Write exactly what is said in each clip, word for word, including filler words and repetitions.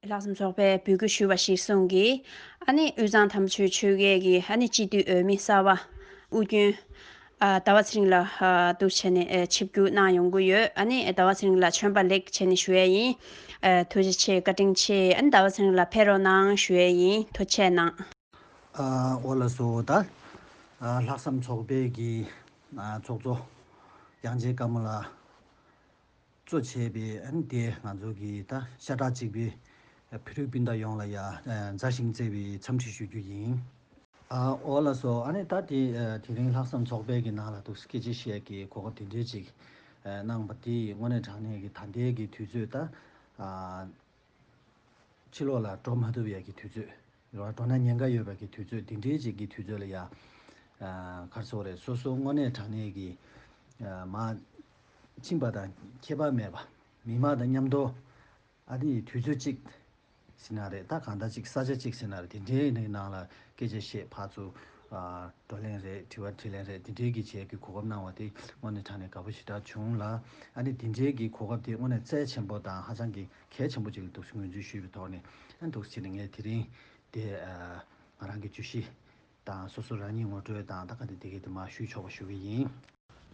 ལྷག་བསམ་ཚོགས་པས་འབོད་སྐུལ་ཞུས་པ་གཞིར་བཟུང་གིས། ཨ་ནི་དབུས་གཙང་དམ་ཆོས་ཆོལ་ཁའི་གི་ཨ་ནི་སྤྱི་འཐུས་འོས་མི་གསར་པ་ཨུ་རྒྱན། ཨ་ཟླ་བ་ཚེ་རིང་ལགས། ཨ་འདུག་བྱས་ནས་ཨེ་ཆིབས་བསྒྱུར་གནང་ཡོང་གི་ཡོད། ཨ་ནི་ཟླ་བ་ཚེ་རིང་ལགས་བྱོན་པ་ལེགས་བྱས་ནས་ཞུ་ཡས་ཡིན། ཨ་ཐུགས་རྗེ་ཆེ། བཀའ་དྲིན་ཆེ། ཨ་ནི་ཟླ་བ་ཚེ་རིང་ལགས་ཕེབས་རོགས་གནང་ཞུ་ཡས་ཡིན། ཐུགས་རྗེ་གནང་། ཨ་འོ་ལགས་སོ། ད་ཨ་ལྷག་བསམ་ཚོགས་པའི་གི་ཨ་ཚོགས་གཙོ་དབྱངས་ཅན་དཀར་མོ་ལགས་གཙོ་བྱས་པའི་ཨ་ནི་དེ་ང་ཚོ་གི་ད་ཤ་ཁྲག་གཅིག་པའི་བོད་རིགས་སྤུན་ཟླ་ཡོངས་ལ་ཡ་མཛའ་ཞིང་བརྩེ་བའི་འཚམས་འདྲི་ཞུ་རྒྱུ་ཡིན། ཨ་འོ་ལགས་སོ། ཨ་ནི་ད་དེ་དེ་རིང་ལྷག་བསམ་ཚོགས་པའི་གི་ནང་ལ་འདུག་སྐད་ཆ་བཤད་ཀྱི་གོ་སྐབས་དེ་འདྲའི་ཅིག་གནང་པ་དེ་དངོས་གནས་དྲང་གནས་ཀྱི་ད་ལྟའི་གི་དུས་ཚོད་ད་ཨ་ཕྱི་ལོགས་ལ་འགྲོ་མ་ཐུབ་ཡ་གི་དུས་ཚོད། རེད་བ། འགྲོ་ན་ཉེན་ཁ་ཡོད་པ་གི་དུས་ཚོད་དེ་འདྲའི་ཅིག་གི་དུས་ཚོད་ལ་ཡ་ཨ་ག་རེ་ཟེར་དགོས་རེད། སོ་སོ་དངོས་གནས་དྲང་གནས་ཀྱི་ཨ་མ་ཕྱིན་པ་དང་ཁྱད་པར་མེད་པ། མི་མང་དང་མཉམ་དུ་ཨ་ནི་དུས་ཚོད་གཅིག་ཟེར་ན་རེད། ད་གང་ལྟར་གཅིག་ས་ཆ་གཅིག་ཟེར་ན་རེད། དེ་འདྲའི་ནང་ལ་སྐད་ཆ་བཤད། ཕར་ཚུར་ཨ་བགྲོ་གླེང་རེད། དྲི་བ་དྲིས་ལན་རེད། དེ་འདྲའི་གི་བྱེད་ཀྱི་གོ་སྐབས་གནང་བ་དེ་དངོས་གནས་དྲང་གནས་དགའ་པོ་ཞེ་དྲག་བྱུང་ལ། ཨ་ནི་དེ་འདྲའི་གི་གོ་སྐབས་དེ་དངོས་གནས་རྩ་ཆེན་པོ་དང་ཧ་ཅང་གི་གལ་ཆེན་པོ་ཅིག་ལ་འདུག་སེ་ངོས་འཛིན་ཞུས་པའི་ཐོག་ནས། ཨ་ནི་འདུག་སེ་བྱས་ནས་ངས་དེ་རིང་དེ་ཨ་ང་རང་གི་བརྗོད་གཞི་དང་སོ་སོ་རང་ཉིད་ངོ་སྤྲོད་དང་ད་ག་དེ་དེ་གའི་དེ་མར་ཞུས་ཆོག་པ་ཞུ་གི་ཡིན།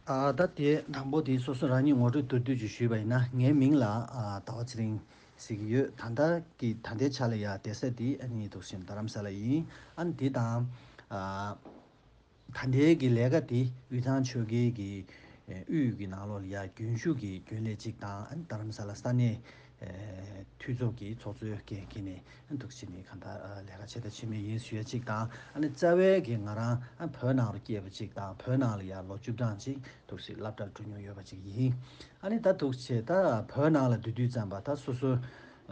ཨ་ད་དེ་དང་པོ་དེ་སོ་སོ་རང་ཉིད་ངོ་སྤྲོད་མདོར་བསྡུས་ཅིག་ཞུས་པ་ཡིན་ན། ངའི་མིང་ལ་ཨ་ཟླ་བ་ཚེ་རིང་ཟེར་གྱི་ཡོད། ད་ལྟ་གི་ད་ལྟའི་ཆ་ལ་ཡ་བསྡད་ས་དེ་ཨ་ནི་འདུག་སེ་རྡ་རམ་ས་ལ་ཡིན། ཨ་ནི་དེ་དང་ཨ་ད་ལྟའི་གི་ལས་ཀ་དེ་དབུས་གཙང་ཆོལ་ཁའི་གི་ཨེ་དབུས་ཀྱི་ནང་ལོགས་ལ་ཡ་རྒྱུན་ཞུགས་ཀྱི་རྒྱུན་ལས་གཅིག་དང་། ཨ་ནི་རྡ་རམ་ས་ལ་ས་གནས་ཨེ་འཐུས་ཚོགས་ཀྱི་ཚོགས་གཙོའི་འགན་འཁྱེར་ནས། ཨ་ནི་འདུག་སེ་བྱས་ནས་གང་ལྟར་ཨ་ལས་ཀ་བྱེད་ད་བྱེད་མུས་ཡིན་ཞུ་ཡ་གཅིག་དང་། ཨ་ནི་རྩ་བའི་གི་ང་རང་ཨ་བོད་ནང་ལ་སྐྱེས་པ་གཅིག་དང་། བོད་ནང་ལ་ཡ་ལོ་བཅུ་གྲངས་གཅིག་འདུག་སེ་སློབ་གྲྭར་འགྲོ་མྱོང་ཡོད་པ་གཅིག་ཡིན། ཨ་ནི་ད་འདུག་སེ་ད་བོད་ནང་ལ་སྡོད་དུས་ཙམ་པ་ད་སོ་སོ་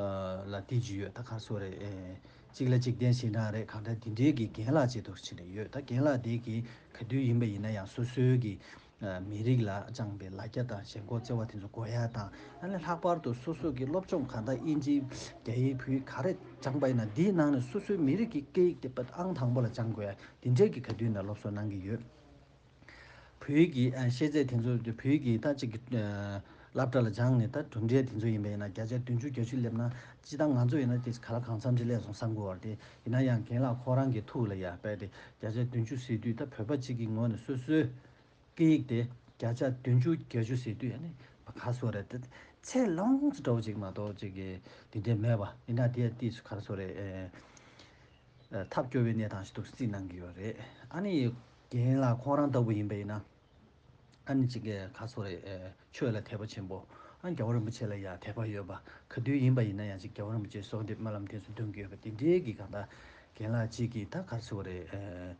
ཨ་ལ་དེ་ཅིག་ཡོད། ད་ག་རེ་ཟེར་དགོས་རེད། ཨེ་གཅིག་ལ་གཅིག་བརྟེན་ཞེ་དྲག་རེད། གང་འདྲ་དེ་འདྲའི་གི་རྒན་ལགས་ཅིག་འདུག་སེ་བྱས་ནས་ཡོད། ད་རྒན་ལགས་དེ་གི་ག་དུས་ཡིན་པ་ཡིན་ན་ཡང་སོ་སོའི་གི་ཨ་མི་རིགས་ལ་བཅངས་པའི་ལ་རྒྱ་དང་ཞེན་ཁོག་བརྩེ་བ་དེ་ཚོ་དགོས་ཡ་དང་། ཨ་ནི་ལྷག་པར་དུ་སོ་སོ་གི་སློབ་སྦྱོང་གང་ལྟར་དབྱིན་ཇི་རྒྱ་ཡིག་བོད་ཡིག་ག་རེ་སྦྱངས་པ་ཡིན་ན་འདིའི་ནང་ནས་སོ་སོའི་མི་རིགས་ཀྱི་སྐད་ཡིག་དེ་ཨང་དང་པོ་ལ་སྦྱང་དགོས་ཡ། དེ་འདྲའི་གི་ག་དུས་ན་སློབ་གསོ་གནང་གི་ཡོད། བོད་ཡིག་གི་ཨ་ཤེས་ཚད་དེ་ཚོ་བོད་ཡིག་གི་ད་ཅིག་ཨ་སློབ་གྲྭ་ལ་སྦྱངས་ནས་ད་གྲུབ་འབྲས་དེ་ཚོ་ཡིན་པ་ཡིན་ན་བརྒྱ་ཆ་བདུན་ཅུ་བརྒྱད་ཅུ་སླེབས་ན། སྤྱིར་བཏང་ང་ཚོ་ཡིན་ན་དེ་ག་ལ་གང་འཚམ་ཅིག་སླེབས་སོང་བསམ་གྱི་ཡོད་རེད། དེ་ཡིན་ན་ཡང་རྒན་ལགས་ཁོ་རང་གི་ཐུགས་ལ་ཡ་དཔེ་དེ་བརྒྱ་ཆ་བདུན་ཅུ་ཟེར་དུས། ད་བོད་པ་གཅིག་གི་ངོས་ནས་སོ་སོའི་སྐད་ཡིག་དེ་བརྒྱ་ཆ་བདུན་ཅུ་བརྒྱད་ཅུ་ཟེར་དུས། ཨ་ནི་ག་རེ་ཟེར་དགོས་རེད། ད་ཚད་ལོངས་སུ་འགྲོ་བ་ཅིག་མ་གཏོགས་ཅིག་གི་དེ་འདྲ་མེད་པ་ཡིན་ན། དེ་དེ་ག་རེ་ཟེར་དགོས་རེད། ཨེ། ཨ་ཐབས་སྐྱོ་བའི་གནས་སྟངས་ཤིག་འདུག་སེ་གནང་གི་ཡོད་རེད། ཨ་ནི་རྒན་ལགས་ཁོང་རང་ལྟ་བུ་ཡིན་པ་ཡིན་ན། ཨ་ནི་ཅིག་ག་རེ་ཟེར་དགོས་རེད། ཨེ་ཆོས་ལ་དད་པ་ཆེན་པོ། ཨ་ནི་རྒྱལ་བ་རིན་པོ་ཆེ་ལ་ཡང་དད་པ་ཡོད་པ། ག་དུས་ཡིན་པ་ཡིན་ན་ཡང་ཅིག་རྒྱལ་བ་རིན་པོ་ཆེའི་གསོལ་འདེབས་སྨོན་ལམ་དེ་ཚོ་འདོན་གྱི་ཡོད་པ་དེ་འདྲའི་གི་གང་ལྟར་རྒན་ལགས་གཅིག་གིས་ད་ག་རེ་ཟེར་དགོས་རེད། ཨེ།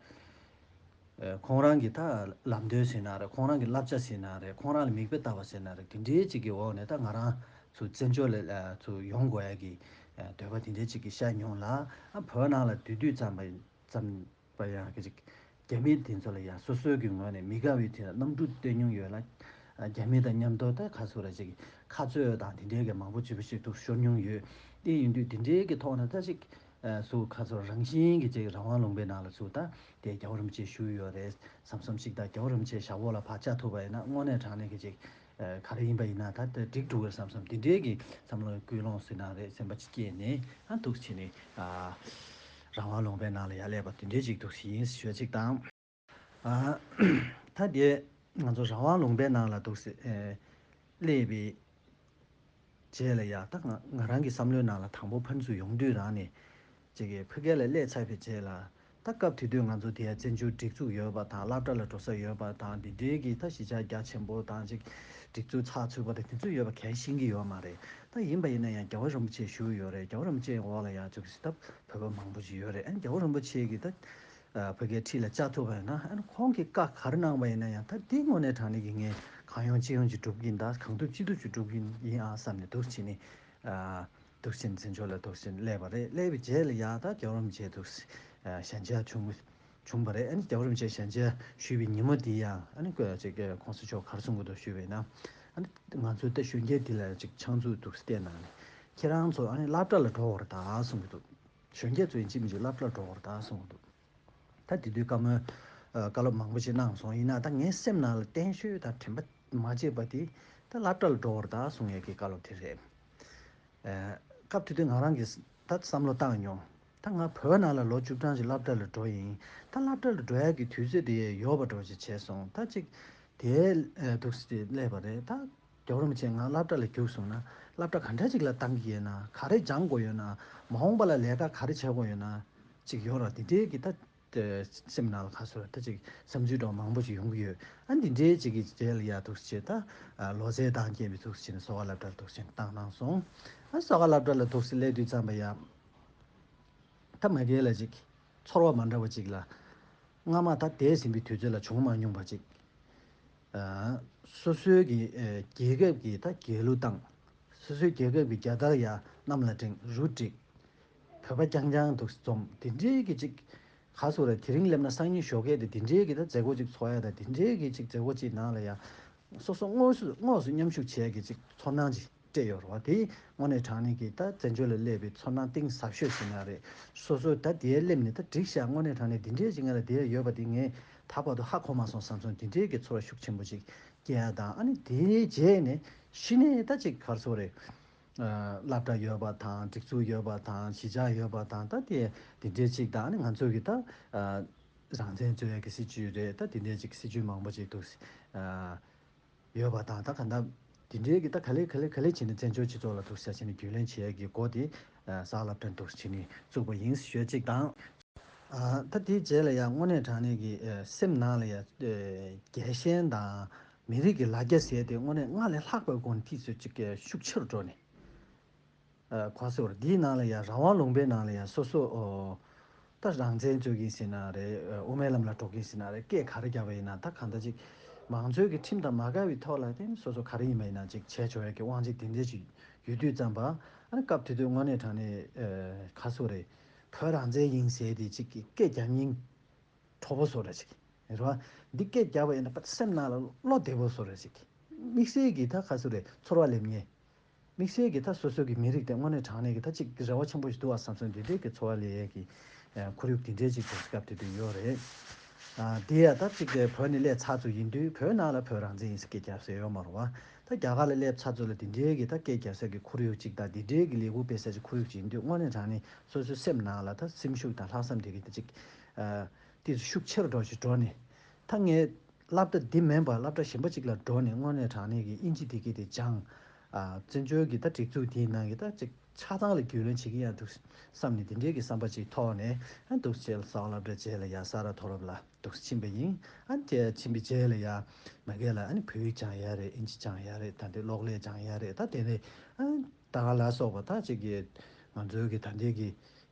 ཨེ་ཁོང་རང་གི་ད་ལམ་སྟོན་ཟེར་ན་རེད། ཁོང་རང་གི་བསླབ་བྱ་ཟེར་ན་རེད། ཁོང་རང་ལ་མིག་དཔེ་ལྟ་བ་ཟེར་ན་རེད། དེ་འདྲའི་ཅིག་གི་འོག་ནས་ད་ང་རང་ཚོ་བཙན་བྱོལ་ལ་ཨ་ཚུར་ཡོང་དགོས་ཡ་གི་ཨ་འདོད་པ་དེ་འདྲའི་ཅིག་གི་ཤར་མྱོང་ལ། ཨ་བོད་ནང་ལ་སྡོད་དུས་ཙམ་པ་ཙམ་པ་ཡང་གི་ཅིག་རྒྱ་མི་དེ་ཚོ་ལ་ཡང་སོ་སོའི་གི་ངོས་ནས་མི་དགའ་བའི་དེ་རྣམ་འགྱུར་སྟོན་མྱོང་ཡོད་ལ། ཨ་རྒྱ་མི་དང་མཉམ་དུ་ད་ག་རེ་ཟེར་དགོས་རེད། ཅིག་ཁ་རྩོད་དང་དེ་འདྲའི་གི་མང་པོ་ཅིག་པ་ཞིག་ཏུ་ཤོར་མྱོང་ཡོད། དེ་ཡིན་དུས་དེ་འདྲའི་གི་ཐོག་ནས་ད་ཅིག་ཨ་ཚུར་ག་རེ་ཟེར་དགོས་རེད། རང་བཞིན་གྱིས་ཅིག་རང་དབང་ལུང་པའི་ནང་ལ་ཚུར་ད་དེ་རྒྱལ་བ་རིན་པོ་ཆེ་བཞུགས་ཡོད་རེད་བསམ་བསམ་ཞིག་དང་། རྒྱལ་བ་རིན་པོ་ཆེ་ཞབས་འོག་ལ་ཕར་བཅར་ཐུབ་པ་ཡིན་ན་དངོས་གནས་དྲང་གནས་ཀྱི་ཅིག་ཨ་ག་རེ་ཡིན་པ་ཡིན་ན་ད་དེ་འགྲིག་འགྲོ་གི་རེད་བསམ་བསམ་དེ་འདྲའི་གི་བསམ་བློ་ཀུན་སློང་ཟེར་ན་རེད། སེམས་པ་ཅིག་སྐྱེས་ནས་ཨ་འདུག་སེ་བྱས་ནས་ཨ་རང་དབང་ལུང་པའི་ནང་ལ་ཡར་སླེབས་པ་དེ་འདྲའི་ཅིག་འདུག་སེ་ཡིན་ཞུ་བ་ཅིག་དང་། ཨ་ད་དེ་ང་ཚོ་རང་དབང་ལུང་པའི་ནང་ལ་འདུག་སེ་ཨེ་སླེབས་པའི་རྗེས་ལ་ཡ། ད་ང་ང་རང་གི་བསམ་བློའི་ནང་ལ་དང་པོ་ཕར་ཚུར་ཡོང་དུས་རང་ནས་ཅིག་གི་ཕ་གི་ལ་སླེབས་ཚར་བའི་རྗེས་ལ། ད་སྐབས་དེ་དུས་ང་ཚོ་དེ་ཡ་བཙན་བྱོལ་སྒྲིག་འཛུགས་ཡོད་པ་དང་། སློབ་གྲྭ་ལ་འགྲོ་ས་ཡོད་པ་དང་། འདི་འདྲའི་གི་ད་གཞིས་ཆགས་རྒྱ་ཆེན་པོ་དང་ཅིག་སྒྲིག་འཛུགས་ཚགས་ཚུད་པ་དང་དེ་ཚོ་ཡོད་པ་གང་ཤེས་ཀྱི་ཡོད་མ་རེད། ད་ཡིན་པ་ཡིན་ན་ཡང་རྒྱལ་བ་རིན་པོ་ཆེ་བཞུགས་ཡོད་རེད། རྒྱལ་བ་རིན་པོ་ཆེའི་འོག་ལ་ཡང་ཅིག་ད་བོད་པ་མང་པོ་ཅིག་ཡོད་རེད། ཨ་ནི་རྒྱལ་བ་རིན་པོ་ཆེ་གིས་ད་ཨ་ཕ་གིའི་འཁྲིས་ལ་བཅར་ཐུབ་པ་ཡིན་ན། ཨ་ནི་ཁོང་གིས་བཀའ་ག་རེ་གནང་བ་ཡིན་ན་ཡང་ད་འདི་དངོས་གནས་དྲང་གནས་ཀྱི་ངས་གང་ཡོང་ཅི་ཡོང་ཅིག་སྒྲུབ་ཀྱི་ཡིན། ད་གང་ཐུབ་ཅི་ཐུབ་ཅིག་སྒྲུབ་ཀྱི་ཡིན་ཨ་བསམ་ནས་འདུག་སེ་བྱས་ནས་ཨ་འདུག་སེ་བྱས་ནས་བཙན་བྱོལ་ལ་འདུག་སེ་སླེབས་པ་རེད། སླེབས་པའི་རྗེས་ལ་ཡང་ད་རྒྱལ་བ་རིན་པོ་ཆེ་འདུག་སེ་ཨ་ཞལ་མཇལ་བྱུང་བྱུང་བ་རེད། ཨ་ནི་རྒྱལ་བ་རིན་པོ་ཆེ་ཞལ་མཇལ་ཞུས་པའི་ཉིན་མོ་འདི་ཡང་ཨ་ནི་ཅིག་གོང་ས་མཆོག་ག་རེ་གསུང་གི་འདུག་ཞུས་པ་ཡིན་ན། ཨ་ནི་ང་ཚོའི་ད་གཞོན་སྐྱེས་འདི་ལ་ཅིག་ཕྱག་མཛུབ་འདུག་སེ་བསྟན་གནང་ནས། ཁྱེད་རང་ཚོ་ཨ་ནི་སློབ་གྲྭ་ལ་འགྲོ་དགོས་རེད་ད་གསུང་གི་འདུག་གཞོན་སྐྱེས་ཚོ་ཡིན་གཅིག་མིན་གཅིག་སློབ་གྲྭར་འགྲོ་དགོས་རེད་ད་གསུང་གི་འདུག་ད་དེ་དུས་བཀའ་མོལ་ཨ་བཀའ་སློབ་མང་པོ་ཞིག་གནང་སོང་། ཡིན་ན་ད་ངའི་སེམས་ནང་ལ་བརྟན་ཤོས་དང་དྲན་པ་མ་བརྗེད་པ་དེ་ད་སློབ་གྲྭར་འགྲོ་དགོས་རེད་ད་གསུང་ཡས་ཀྱི་བཀའ་སློབ་དེ་རེད། ཨ་ སྐབས་དེ་དུས་ང་རང་གིས་ད་བསམ་བློ་བཏང་མྱོང་། ད་ང་བོད་ནང་ལ་ལོ་བཅུ་གྲངས་ཤིག་སློབ་གྲྭ་ལ་འགྲོ་ཡིན། ད་སློབ་གྲྭ་ལ་འགྲོ་ཡག་གི་དུས་ཚོད་དེ་ཡོད་པ་འདྲ་ཅིག་བྱས་སོང་། ད་ཅིག་དེའི་འདུག་སེ་སླེབས་པ་རེད། ད་རྒྱལ་བ་རིན་པོ་ཆེ་ང་སློབ་གྲྭ་ལ་རྒྱུགས་སོང་ན་སློབ་གྲྭ་ག་འདྲ་ཅིག་ལ་བཏང་གི་ཡོད་ན། ག་རེ་སྦྱང་དགོས་ཡོད་ན། མ་འོངས་པ་ལ་ལས་ཀ་ག་རེ་བྱེད་དགོས་ཡོད་ན་ཅིག་ཡོད་ར། དེ་འདྲའི་གི་ད་སེམས་ནང་ལ་ཁ་སོ་ད་ཅིག་བསམ་ཚུལ་འདྲ་མང་པོ་ཞིག་ཡོང་གི་ཡོད། ཨ་འདི་འདྲའི་ཅིག་གི་རྗེས་ལ་ཡ་འདུག་སེ་ད་ལོ་ཙཱའི་གདངས་སྐྱེས་པའི་འདུག་སེ་ནས་གསོ་བ་སློབ་གྲྭ་ལ་འདུག་སེ་བཏང་གནང་སོང་། ཨ་གསོ་བ་སློབ་གྲྭ་ལ་འདུག་སེ་སླེབས་དུས་ཙམ་པ་ཡ། ད་མ་གི་ལ་ཅིག་ཚོར་བ་མ་འདྲ་བ་ཅིག་ལ། སྔ་མ་ད་འདས་ཟིན་པའི་དུས་ཚོད་ལ་བྱུང་མ་མྱོང་བ་ཅིག་ཨ་སོ་སོའི་གི་ཨེ་རྒྱལ་ཁབ་ཀྱི་ད་རྒྱལ་གླུ་བཏང་། སོ་སོའི་རྒྱལ་ཁབ་ཀྱི་རྒྱལ་དར་ཡ་གནམ་ལ་བསྒྲེངས། རུ་བསྒྲིགས། བོད་པ་རྐྱང་རྐྱང་དུ་འཛོམས། དེ་འདྲའི་གི་ཅིག་ག་ཟེར་རེད། དེ་རིང་སླེབས་ན་སང་ཉིན་ཞོགས་ཀས་དེ་དེ་འདྲའི་གི་ད་མཛད་སྒོ་ཅིག་ཚོགས་ཡ། ད་དེ་འདྲའི་གི་ཅིག་མཛད་སྒོ་ཅིག་ནང་ལ་ཡ་སོ་སོ་དངོས་སུ་དངོས་སུ་མཉམ་ཞུགས་བྱས་གི་ཅིག་ཚོར་སྣང་ཅིག་སྤྲད་ཡོད་རེད་བ། དེ་དངོས་གནས་དྲང་གནས་ཀྱི་ད་བཙན་བྱོལ་ལ་སླེབས་པའི་ཚོར་སྣང་གཏིང་ཟབ་ཤོས་ཟེར་ན་རེད། སོ་སོ་ད་དེར་སླེབས་ནས་ད་འགྲིག་ཤག་དངོས་གནས་དྲང་གནས་འདི་འདྲའི་ཅིག་ང་ལ་དེར་ཡོད་པ་དེ་ངས་ད་བར་དུ་ཧ་གོ་མ་སོང་བསམ་སོང་། འདི་འདྲའི་གི་ཚོར་བ་ཤུགས་ཆེན་པོ་ཅིག་སྐྱེ་ཡ་དང་། ཨ་ནི་དེའི་རྗེས་ནས་གཞི་ནས་ད་ཅིག་ག་རེ་ཟེར་རེད། ཨ་སློབ་གྲྭ་ཡོད་པ་དང་། སྒྲིག་འཛུགས་ཡོད་པ་དང་། གཞིས་ཆགས་ཡོད་པ་དང་། ད་དེ་དེ་འདྲའི་ཅིག་དང་། ཨ་ནི་ང་ཚོ་གི་ད་ཨ་རང་བཙན་རྩོད་ཡ་གི་སྲིད་བྱུས་རེད། ད་དེ་འདྲའི་ཅིག་སྲིད་བྱུས་མང་པོ་ཅིག་འདུག་ཨ། ཡོད་པ་དང་། ད་ག་འདྲ་དེ་འདྲའི་གི་ད་ག་ལེ་ག་ལེ་ག་ལེ་བྱས་ནས་བཙན་བྱོལ་སྤྱི་ཚོགས་ལ་འདུག་ཟེར་བྱས་ནས་རྒྱུས་ལོན་བྱེད་ཡས་ཀྱི་སྒོ་དེ་ཨ་གསར་སློབ་གྲྭ་འདུག་བྱས་ནས་བཙུགས་པ་ཡིན་ཞུ་ཡ་གཅིག་དང་། ཨ་ད་དེའི་རྗེས་ལ་ཡང་དངོས་གནས་དྲང་གནས་ཀྱི་ཨ་སེམས་ནང་ལ་ཡ་ཨ་རྒྱལ་ཞེན་དང་མི་རིགས་ཀྱི་ལ་རྒྱ་ཟེར་དེ་དངོས་གནས་སྔར་ལས་ལྷག་པའི་སྒོ་ནས་ཏོག་ཙམ་ཅིག་ཤུགས་ཆེ་རུ་འགྲོ་ནས། ཨ་ག་ཟེར་བ་རེད། འདིའི་ནང་ལ་ཡང་རང་དབང་ལུང་པའི་ནང་ལ་ཡང་སོ་སོ་ཨོ་ད་རང་བཙན་རྩོད་མཁན་ཟེར་ན་རེད། ཨ་དབུ་མའི་ལམ་ལ་འགྲོ་མཁན་ཟེར་ན་རེད། སྐད་ག་རེ་བརྒྱབ་པ་ཡིན་ན་ད་གང་ལྟར་ཅིག་མང་གཙོའི་གི་ཁྲིམས་དང་མ་འགལ་བའི་ཐོག་ལ་དེ་ནི་སོ་སོ་ག་རེ་ཡིན་པ་ཡིན་ན་ཅིག་བྱས་ཆོག་ཡ་གི་དབང་ཆ་དེ་འདྲ་ཅིག་ཡོད་དུས་ཙམ་པ། ཨ་ནི་སྐབས་དེ་དུས་དངོས་གནས་དྲང་གནས་ཨ་ག་ཟེར་བ་རེད། བོད་རང་བཙན་ཡིན་ཟེར་དེ་ཅིག་གི་སྐད་རྒྱབ་མཁན་གྲོགས་པོ་བཟོ་འདྲ་ཅིག་རེད་བ། འདི་སྐད་རྒྱབ་པ་ཡིན་ན་པ་སེམས་ནང་ལ་བློ་བདེ་པོ་བཟོ་འདྲ་ཅིག་དམིགས་བསལ་གྱི་ད་ག་ཟེར་བ་རེད། ཚོར་བ་སླེབས་མཁན། དམིགས་བསལ་གྱི་ད་སོ་སོ་གི་མི་རིགས་དེ་དངོས་གནས་དྲང་གནས་ཀྱི་ད་ཅིག་རེ་བ་ཆེན་པོ་ཞིག་འདུག་པ་བསམ་སོང་། འདི་འདྲའི་གི་ཚོར་བ་སླེབས་ཡས་ཀྱི་ཨ་ཁོར་ཡུག་འདི་འདྲའི་ཅིག་དུས་སྐབས་དེ་དུས་ཡོད་རེད། ཨ་འདི་ཡ་ད་ཅིག་གི་བོད་ནས་སླེབས་ཚར་ཚོ་ཡིན་དུས་བོད་ནང་ལ་བོད་རང་བཙན་ཡིན་ཟེར་སྐད་རྒྱབ་ས་ཡོད་མ་རེད་བ། ད་རྒྱ་གར་ལ་སླེབས་ཚར་ཚོ་ལ་འདི་འདྲའི་གི་ད་སྐད་རྒྱབ་ས་གི་ཁོར་ཡུག་ཅིག་དང་འདི་འདྲའི་གི་ལས་འགུལ་སྤེལ་ས་ཅིག་ཁོར་ཡུག་ཅིག་ཡིན་དུས་དངོས་གནས་དྲང་གནས་སོ་སོའི་སེམས་ནང་ལ་ད་སེམས་ཤུགས་དང་ལྷག་བསམ་དེ་གི་ད་ཅིག་ཨ་དེ་ཚོ་ཤུགས་ཆེ་རུ་འགྲོ་ཞིག་འགྲོ་ནས། ད་ངས་སློབ་གྲྭ་འདི་མིན་པར་སློབ་གྲྭ་གཞན་པ་གཅིག་ལ་འགྲོ་ནས་དངོས་གནས་དྲང་གནས་ཀྱི་དབྱིན་ཇི་དེ་གི་དེ་སྦྱངས། ཨ་བཙན་བྱོལ་གྱི་ད་སྒྲིག་འཛུགས་དེའི་ནང་གི་ད་ཅིག་ཆ་ཚང་ལ་རྒྱུས་ལོན་བྱེད་ཀྱི་ཡ་འདུག་བསམ་ནས་དེ་འདྲའི་གི་བསམ་པ་ཅིག་ཐོག་ནས། ཨ་འདུག་བྱས་ལ་གསར་སློབ་གྲྭ་རྗེས་ལ་ཡ་ས་རཱ་མཐོ་སློབ་ལ་འདུག་ཕྱིན་པ་ཡིན། ཨ་དེ་ཕྱིན་པའི་རྗེས་ལ་ཡ་མ་གི་ལ་ཨ་ནི་བོད་ཡིག་སྦྱང་ཡ་རེད། དབྱིན་ཇི་སྦྱང་ཡ་རེད། ད་འདི་གློག་ཀླད་སྦྱང་ཡ་རེད། ད་དེ་ནས་ཨ་ད་ག་ལ་སོགས་པ་ད་ཅིག་གི་ང་ཚོའི་གི་ད་ལྟའི་གི་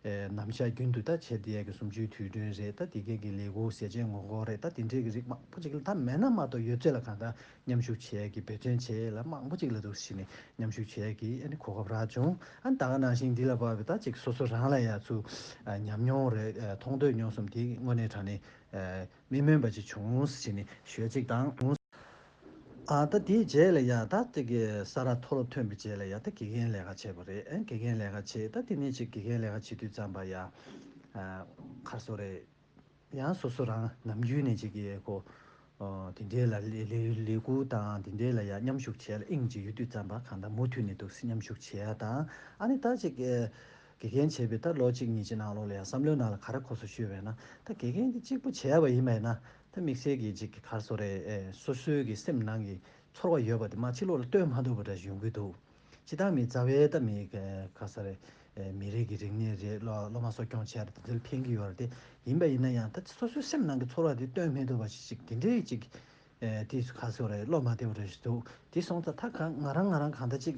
ཨེ་ནམ་ཞག་རྒྱུན་དུ་ད་བྱེད་བསྡད་ཡ་གི་གསུམ་བཅུའི་དུས་སྟོན་རེད། ད་དེ་གའི་གི་ལས་འགུལ་ཟས་བཅད་ངོ་རྒོལ་རེད། ད་དེ་འདྲའི་གི་རིགས་མང་པོ་ཅིག་ལ་ད་མེད་ན་མ་གཏོགས་ཡོད་ཚད་ལ་གང་ལྟར་མཉམ་ཞུགས་བྱེད་ཡ་གི་འབད་བརྩོན་བྱེད་ཡ་ལ་མང་པོ་ཅིག་ལ་འདུག་ཕྱིན་ནས་མཉམ་ཞུགས་བྱེད་ཡ་གི་ཨ་ནི་གོ་སྐབས་རག་བྱུང་། ཨ་ནི་ད་ག་ནང་བཞིན་འདི་ལ་བབས་པའི་ད་ཅིག་སོ་སོ་རང་ལ་ཡ་ཚུར་ཨ་ཉམས་མྱོང་རེད། ཨ་མཐོང་ཐོས་མྱོང་གསུམ་དེ་དངོས་གནས་དྲང་གནས་ཨ་མི་སྨོན་པ་ཅིག་བྱུང་ཟེར་ནས་ཞུ་ཡ་གཅིག་དང་། ཨ་ད་དེའི་རྗེས་ལ་ཡ་ད་དེ་གི་ས་རཱ་མཐོ་སློབ་ཐོན་པའི་རྗེས་ལ་ཡ་ད་དགེ་རྒན་ལས་ཀ་བྱས་པ་རེད། ཨ་དགེ་རྒན་ལས་ཀ་བྱས། ད་དེ་ནས་ཅིག་དགེ་རྒན་ལས་ཀ་བྱེད་དུས་ཙམ་པ་ཡ་ཨ་ག་རེ་ཟེར་རེད། ཡང་སོ་སོ་རང་ནམ་རྒྱུན་ནས་ཅིག་གི་ཁོ་ཨ་དེ་འདྲའི་ལ་ལས་ལས་ལས་འགུལ་དང་དེ་འདྲའི་ལ་ཡ་མཉམ་ཞུགས་བྱས་ལ་དབྱིངས་ཅིག་ཡོད་དུས་ཙམ་པ་གང་ལྟར་མུ་མཐུད་ནས་འདུག་སེ་མཉམ་ཞུགས་བྱས་ཡ་དང་། ཨ་ནི་ད་ཅིག་ཨ་དགེ་རྒན་བྱས་པའི་ད་ལོ་གཅིག་གཉིས་ཀྱི་ནང་ལོགས་ལ་ཡ་བསམ་བློའི་ནང་ལ་ག་རེ་འཁོར་སོང་ཞུས་པས་ན། ད་དགེ་རྒན་དེ་གཅིག་པུ་བྱས་པ་ཡིན་པས་ན། ད་དམིགས་བསལ་གྱི་ཅིག་གི་ག་རེ་ཟེར་རེད། ཨེ་སོ་སོའི་གི་སེམས་ནང་གི་ཚོར་བ་ཡོད་པ་དེ་མར་ཕྱི་ལོགས་ལ་སྟོན་མ་ཐུབ་པ་འདྲ་ཞིག་ཡོང་གི་འདུག་སྤྱིར་བཏང་མི་རྩ་བའི་ད་མི་ག་ས་རེད། ཨེ་མི་རིགས་ཀྱི་རིག་གནས་རེད། སློབ་སློབ་མ་གསོ་སྐྱོང་བྱས་རེད། དེ་ཚོ་ལ་ཕན་གྱི་ཡོད་རེད་དེ། ཡིན་པ་ཡིན་ན་ཡང་ད་སོ་སོའི་སེམས་ནང་གི་ཚོར་བ་དེ་སྟོན་མི་ཐུབ་པ་ཞིག་ཅིག་དེ་འདྲའི་ཅིག་ཨེ་དེ་ག་ས་རེད། བློ་མ་བདེ་བ་འདྲ་ཞིག་འདུག་དེ་སོང་ཙང་ད་ག་ང་རང་ང་རང་གང་ལྟར་ཅིག་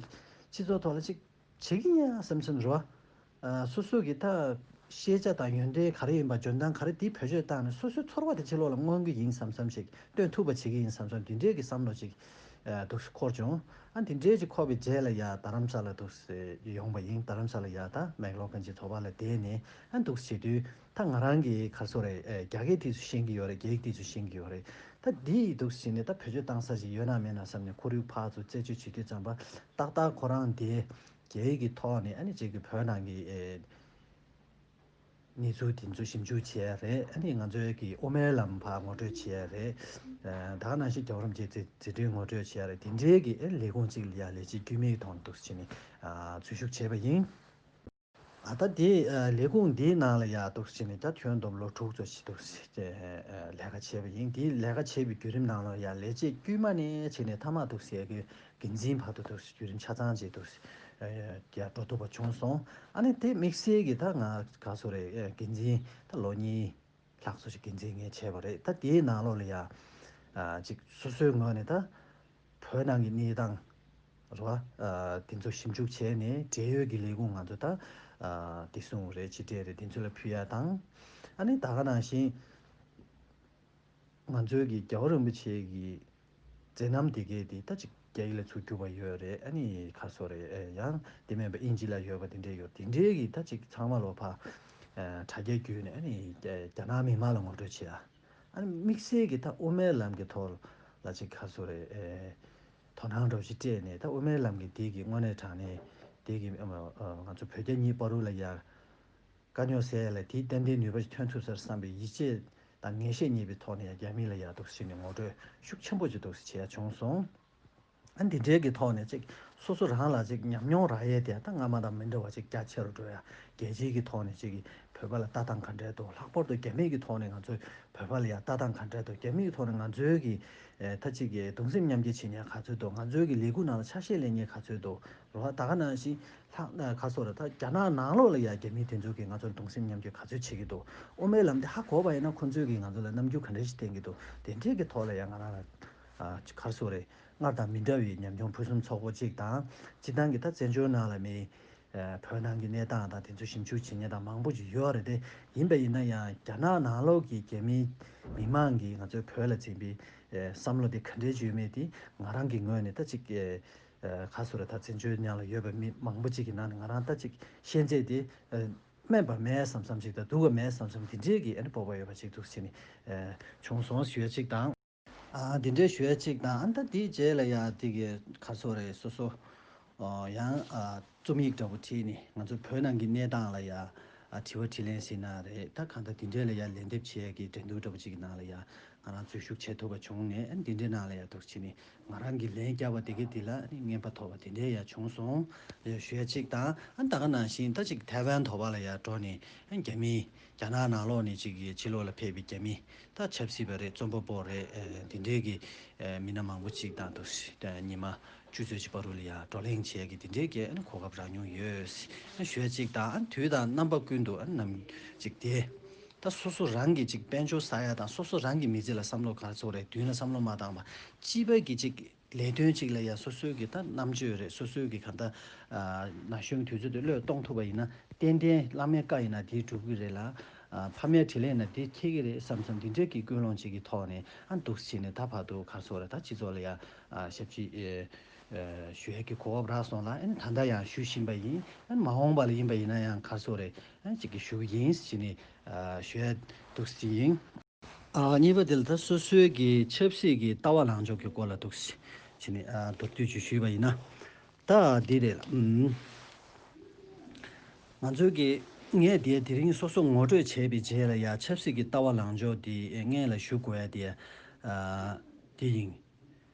སྤྱི་ཚོགས་ཐོག་ལ་ཅིག་བྱེད་ཀྱི་ཡིན་ཡ་བསམ་བསམ་རེད་བ། ཨ་སོ་སོ་གི་ད་ཤེས་བྱ་དང་ཡོན་ཏན་ག་རེ་ཡིན་པ། འཇོན་ཐང་ག་རེ་དེ་བེད་སྤྱོད་བཏང་ནས་སོ་སོའི་ཚོར་བ་དེ་ཕྱི་ལོགས་ལ་མངོན་གྱི་ཡིན་བསམ་བསམ་ཞིག་སྟོན་ཐུབ་པ་བྱེད་ཀྱི་ཡིན་བསམ་བསམ་དེ་འདྲའི་གི་བསམ་བློ་ཅིག་ཨ་འདུག་སེ་འཁོར་བྱུང་། ཨ་དེ་འདྲའི་ཅིག་འཁོར་བའི་རྗེས་ལ་ཡ་རྡ་རམ་ས་ལ་འདུག་སེ་ཡོང་བ་ཡིན། རྡ་རམ་ས་ལ་ཡ་ད་མེག་ལོ་གྷན་ཇི་ཚོགས་པ་ལ་བསྡད་ནས་ཨ་འདུག་སེ་བྱེད་དུས་ད་ང་རང་གི་ག་རེ་ཟེར་རེད། ཨ་རྒྱ་སྐད་དེ་ཚོ་ཤེས་ཀྱི་ཡོད་རེད། རྒྱ་ཡིག་དེ་ཚོ་ཤེས་ཀྱི་ཡོད་རེད། ད་འདི་ཡི་འདུག་སེ་བྱས་ནས་ད་བེད་སྤྱོད་བཏང་ས་ཞིག་ཡོད་ན་མེད་ན་བསམ་ནས་ཁོར་ཡུག་ཕར་ཚུར་རྩད་གཅོད་བྱེད་དུས་ཙམ་པ་ཏག་ཏག་ཁོ་རང་དེ་རྒྱ་ཡིག་གི་ཐོག་ནས་ཨ་ནི་ཅིག་གི་བོད་ནང་གི་ཨེ་གནས་ཚུལ་དེ་ཚོ་ཞིབ་འཇུག་བྱས་རེད། ཨ་ནི་ང་ཚོའི་གི་དབུ་མའི་ལམ་ཕར་ངོ་སྤྲོད་བྱས་རེད། ཨ་ད་ག་ནང་བཞིན་རྒྱལ་བ་རིན་པོ་ཆེའི་མཛད་འཕྲིན་ངོ་སྤྲོད་བྱས་རེད། དེ་འདྲའི་གི་ཨེ་ལས་ཁུངས་གཅིག་ལ་ཡ་ལས་བྱེད་དཀྱུས་མའི་ཐོག་ནས་འདུག་སེ་བྱས་ནས་ཨ་འཛུལ་ཞུགས་བྱས་པ་ཡིན། ད་དེ་ལས་ཁུངས་འདིའི་ནང་ལ་ཡ་འདུག་སེ་བྱས་ནས་ད་ཁྱོན་བསྡོམས་ལོ་དྲུག་ཙམ་ཞིག་འདུག་སེ་ལས་ཀ་བྱས་པ་ཡིན། དེའི་ལས་ཀ་བྱས་པའི་བརྒྱུད་རིམ་ནང་ལ་ཡ་ལས་བྱེད་དཀྱུས་མ་ནས་བྱས་ནས་མཐའ་མ་འདུག་སེ་གི་འགན་འཛིན་བར་དུ་འདུག་སེ་བརྒྱུད་རིམ་ཆ་ཚང་ཅིག་འདུག་སེ་ཡ་འགྲོ་ཐུབ་པ་བྱུང་སོང་། ཨ་ནི་དེ་དམིགས་བསལ་གྱི་ད་ང་ག་སོ་རེད། འགན་འཛིན་ད་ལོ་གཉིས་ལྷག་ཙམ་ཞིག་འགན་འཛིན་ངས་བྱས་པ་རེད། ད་དེའི་ནང་ལོགས་ལ་ཡ་ཅིག་སོ་སོའི་ངོས་ནས་ད་བོད་ནང་གི་གནས་སྟངས་རེད་བ། དེ་ཚོ་ཞིབ་འཇུག་བྱས་ནས་འབྲེལ་ཡོད་ཀྱི་ལས་ཁུངས་ང་ཚོ་ད་བདེ་སྲུང་རེད། ཕྱི་འབྲེལ་རེད། དེ་ཚོ་ལ་ཕུལ་ཡ་དང་། ཨ་ནི་ད་ག་ནང་བཞིན་ང་ཚོའི་གི་རྒྱལ་བ་རིན་པོ་ཆེ་གི་མཛད་རྣམ་དེ་གས་དེ་ད་ཅིག་རྒྱ་ཡིག་ལ་ཚུར་བསྒྱུར་བ་ཡོད་རེད། ཨ་ནི་ག་སོ་རེད། ཡང་དེ་མིན་པ་དབྱིན་ཇི་ལ་ཡོད་པ་དེ་འདྲས་ཡོད། དེ་འདྲས་གི་ད་ཅིག་ཚང་མ་ལོ་ཕ་དྲ་རྒྱ་བརྒྱུད་ནས་ཨ་ནི་རྒྱ་ནག་མི་མང་ལ་ངོ་སྤྲོད་བྱེད་ཡ། ཨ་ནི་དམིགས་བསལ་གྱི་ད་དབུ་མའི་ལམ་གྱི་ཐོག་ལ་ཅིག་ག་སོ་རེད། ཨེ། དོ་སྣང་འདྲ་བོ་ཞིག་སྤྲད་ནས་ད་དབུ་མའི་ལམ་གྱི་འདི་གི་དངོས་གནས་དྲང་གནས་འདི་གི་ཨ་མ་ཨ་ང་ཚོ་བོད་རྒྱ་གཉིས་བར་དུ་ལ་ཡ་དཀའ་རྙོག་སེལ་ཡ་ལ་དེའི་ཏན་ཏན་ནུས་པ་ཞིག་ཐོན་ཐུབ་ས་རེད་བསམ་པའི་ཡིད་ཆེས་དང་ངེས་ཤེས་རྙེད་པའི་ཐོག་ནས་ཡ་རྒྱ་མི་ལ་ཡ་འདུག་སེ་བྱས་ནས་ངོ་སྤྲོད་ཤུགས་ཆེན་པོ་ཅིག་འདུག་སེ་བྱས་ཡ་བྱུང་སོང་། ཨ་འདི་འདྲའི་གི་ཐོག་ནས་ཅིག་སོ་སོ་རང་ལ་ཅིག་ཉམས་མྱོང་རག་ཡས་དེ་ད་སྔ་མ་དང་མི་འདྲ་བ་ཅིག་རྒྱ་ཆེ་རུ་འགྲོ་ཡ། རྒྱལ་སྤྱིའི་གི་ཐོག་ནས་ཅིག་གི་བོད་པ་ལ་ལྟ་སྟངས་ག་འདྲས་འདུག་ལྷག་པར་དུ་རྒྱ་མིའི་གི་ཐོག་ནས་ང་ཚོས་བོད་པ་ལ་ཡ་ལྟ་སྟངས་ག་འདྲས་འདུག་རྒྱ་མིའི་གི་ཐོག་ནས་ང་ཚོའི་གི་ཨེ་ད་ཅིག་གི་གདུང་སེམས་མཉམ་སྐྱེད་བྱེད་མཁན་ག་ཚོད་འདུག་ང་ཚོའི་གི་ལས་འགུལ་ནང་ལ་ཆ་ཤས་ལེན་མཁན་ག་ཚོད་འདུག་རེད་བ། ད་ག་ནང་བཞིན་ལྷག་ག་སོ་རེད། ད་རྒྱ་ནག་ནང་ལོགས་ལ་ཡ་རྒྱ་མི་དེ་ཚོ་གིས་ང་ཚོར་གདུང་སེམས་མཉམ་སྐྱེད་ག་ཚོད་བྱེད་ཀྱི་འདུག་དབུ་མའི་ལམ་དེ་ཧ་གོ་བ་ཡིན་ན་ཁོང་ཚོས་གིས་ང་ཚོ་ལ་རྣམ་འགྱུར་ག་འདྲ་ཞིག་བསྟན་གྱི་འདུག་དེ་འདྲའི་གི་ཐོག་ལ་ཡ་ང་རང་ལ་ཨ་ག་སོ་རེད། སྔར་དང་མི་འདྲ་བའི་ཉམས་མྱོང་ཕུན་སུམ་ཚོགས་པོ་གཅིག་དང་། སྤྱིར་བཏང་གི་ད་བཙན་བྱོལ་ནང་ལ་མི་ཨ་བོད་ནང་གི་གནས་སྟངས་དང་དེ་ཚོ་ཞིབ་འཇུག་བྱེད་མཁན་དང་མང་པོ་ཅིག་ཡོད་རེད་དེ། ཡིན་པ་ཡིན་ན་ཡང་རྒྱ་ནག་ནང་ལོགས་ཀྱི་རྒྱ་མི་མི་མང་གིས་ང་ཚོའི་བོད་ལ་འཛིན་པའི་ཨ་བསམ་བློ་དེ་ག་འདྲས་ཅིག་ཡོད་མེད་དེ་ང་རང་གི་ངོས་ནས་ད་ཅིག་ཨ་ཨ་ག་སོ་རེད། ད་བཙན་བྱོལ་ནང་ལ་ཡོད་པའི་མི་མང་པོ་ཅིག་གི་ནང་ནས་ང་རང་ད་ཅིག་ཤེས་ཚད་དེ་ཨ་དམན་པ་མེད་བསམ་བསམ་ཅིག་དང་སྡུག་པ་མེད་བསམ་བསམ་དེ་འདྲའི་གི་ཨ་ནི་སྤོབས་པ་ཡོད་པ་ཅིག་འདུག་སེ་བྱས་ནས་ཨ་བྱུང་སོང་ཞུ་ཡ་ཅིག་དང་། ཨ་དེ་འདྲའི་ཞུ་ཡ་ཅིག་དང་། ཨ་ད་དེའི་རྗེས་ལ་ཡ་དེ་གི་ག་སོ་རེད། སོ་སོ་ཨ་ཡང་ཨ་རྩོམ་ཡིག་འདྲ་པོ་བྲིས་ནས་ང་ཚོ་བོད་ནང་གི་གནས་སྟངས་ལ་ཡ་ཨ་དྲི་བ་དྲིས་ལན་ཟེར་ན་རེད། ད་གང་ལྟར་དེ་འདྲའི་ལ་ཡ་ལན་འདེབས་བྱེད་ཡ་གི་འགྲན་བསྡུར་འདྲ་པོ་ཅིག་གི་ནང་ལ་ཡ་ང་རང་འཛུལ་ཞུགས་བྱེད་ཐུབ་པ་བྱུང་ནས། ཨ་འདི་འདྲའི་ནང་ལ་ཡ་འདུག་སེ་བྱས་ནས་ང་རང་གིས་ལན་བརྒྱབ་པ་དེ་གི་དེ་ལ་ཨ་ནི་རྔན་པ་ཐོབ་པ་དེ་འདྲའི་ཡ་བྱུང་སོང་ཞུ་ཡ་ཅིག་དང་། ཨ་ད་ག་ནང་བཞིན་ད་ཅིག་ཐའེ་ཝན་དོ་པ་ལ་ཡ་འགྲོ་ནས་ཨ་རྒྱ་མི་རྒྱ་ནག་ནང་ལོགས་ནས་ཅིག་གི་ཕྱི་ལོགས་ལ་ཕེབས་པའི་རྒྱ་མི་ད་ཆབ་སྲིད་པ་རེད། རྩོམ་པ་པོ་རེད། ཨ་དེ་འདྲའི་གི་ཨ་མི་སྣ་མང་པོ་ཅིག་དང་འདུག་སེ་ད་ཉི་མ་བཅུ་ཙམ་ཞིག་བར་དུ་ལ་ཡ་བགྲོ་གླེང་བྱེད་ཀྱི་དེ་འདྲའི་གི་ཨ་ནི་གོ་སྐབས་རག་མྱོང་ཡོད་ཞུ་ཡ་ཅིག་དང་། ཨ་དུས་དང་རྣམ་པ་ཀུན་ཏུ་ཨ་ནི་ནམ་ཅིག་དེ་ད་སོ་སོ་རང་གི་ཅིག་དཔལ་འབྱོར་ཟ་ཡ་དང་སོ་སོ་རང་གི་མི་ཚེ་ལ་བསམ་བློ་ག་ཚོད་རེད། མདུན་ལ་བསམ་བློ་མ་བཏང་བ་སྤྱི་པའི་གི་ཅིག་ལས་དོན་ཅིག་ལ་ཡ་སོ་སོའི་གི་ད་རྣམ་དཔྱོད་རེད། སོ་སོའི་གི་ག་ད་ན་གཞོན་དུས་ཚོད་དེ་བློས་གཏོང་ཐུབ་པ་ཡིན་ན་ཏན་ཏན་བླ་མའི་བཀའ་ཡིན་ན་དེ་འགྲུབ་གི་རེད་ལ། ཨ་ཕ་མའི་དྲིན་ལན་ན་དེ་འཁྱེར་གི་རེད་བསམ་བསམ་འདི་འདྲའི་གི་ཀུན་སློང་ཅིག་གི་ཐོག་ནས་ཨ་འདུག་སེ་བྱས་ནས་ད་བར་དུ་ག་ཚོད་རེད། ད་སྤྱི་ཚོགས་ལ་ཡ་ཨ་ཞབས་ཕྱི་ཨེ་ཨེ་ཞུ་ཡས་ཀྱི་གོ་སྐབས་རག་སོང་ལ། ཨ་ནི་ད་ལྟ་ཡང་ཞུ་བཞིན་པ་ཡིན། ཨ་ནི་མ་འོངས་པ་ལ་ཡིན་པ་ཡིན་ན་ཡང་ག་ཚོད་རེད། ཨ་ནི་ཅིག་གི་ཞུ་གི་ཡིན་ཟེར་ནས་ཨ་ཞུ་ཡས་འདུག་སེ་ཡིན། ཨ་གཉིས་པ་དེ་ལ་ད་སོ་སོའི་གི་ཆབ་སྲིད་ཀྱི་ལྟ་བ་ལངས་ཕྱོགས་ཀྱི་སྐོར་ལ་འདུག་སེ་བྱས་ནས་ཨ་མདོར་བསྡུས་ཅིག་ཞུས་པ་ཡིན་ན། ད་འདི་རེད་ལ། ཨུམ། ང་ཚོའི་གི་ངས་དེ་དེ་རིང་སོ་སོ་ངོ་སྤྲོད་བྱས་པའི་རྗེས་ལ་ཡ་ཆབ་སྲིད་ཀྱི་ལྟ་བ་ལངས་ཕྱོགས་དེ་སྔོན་ལ་ཞུ་དགོས་ཡ་དེ་ཨ་དེ་ཡིན།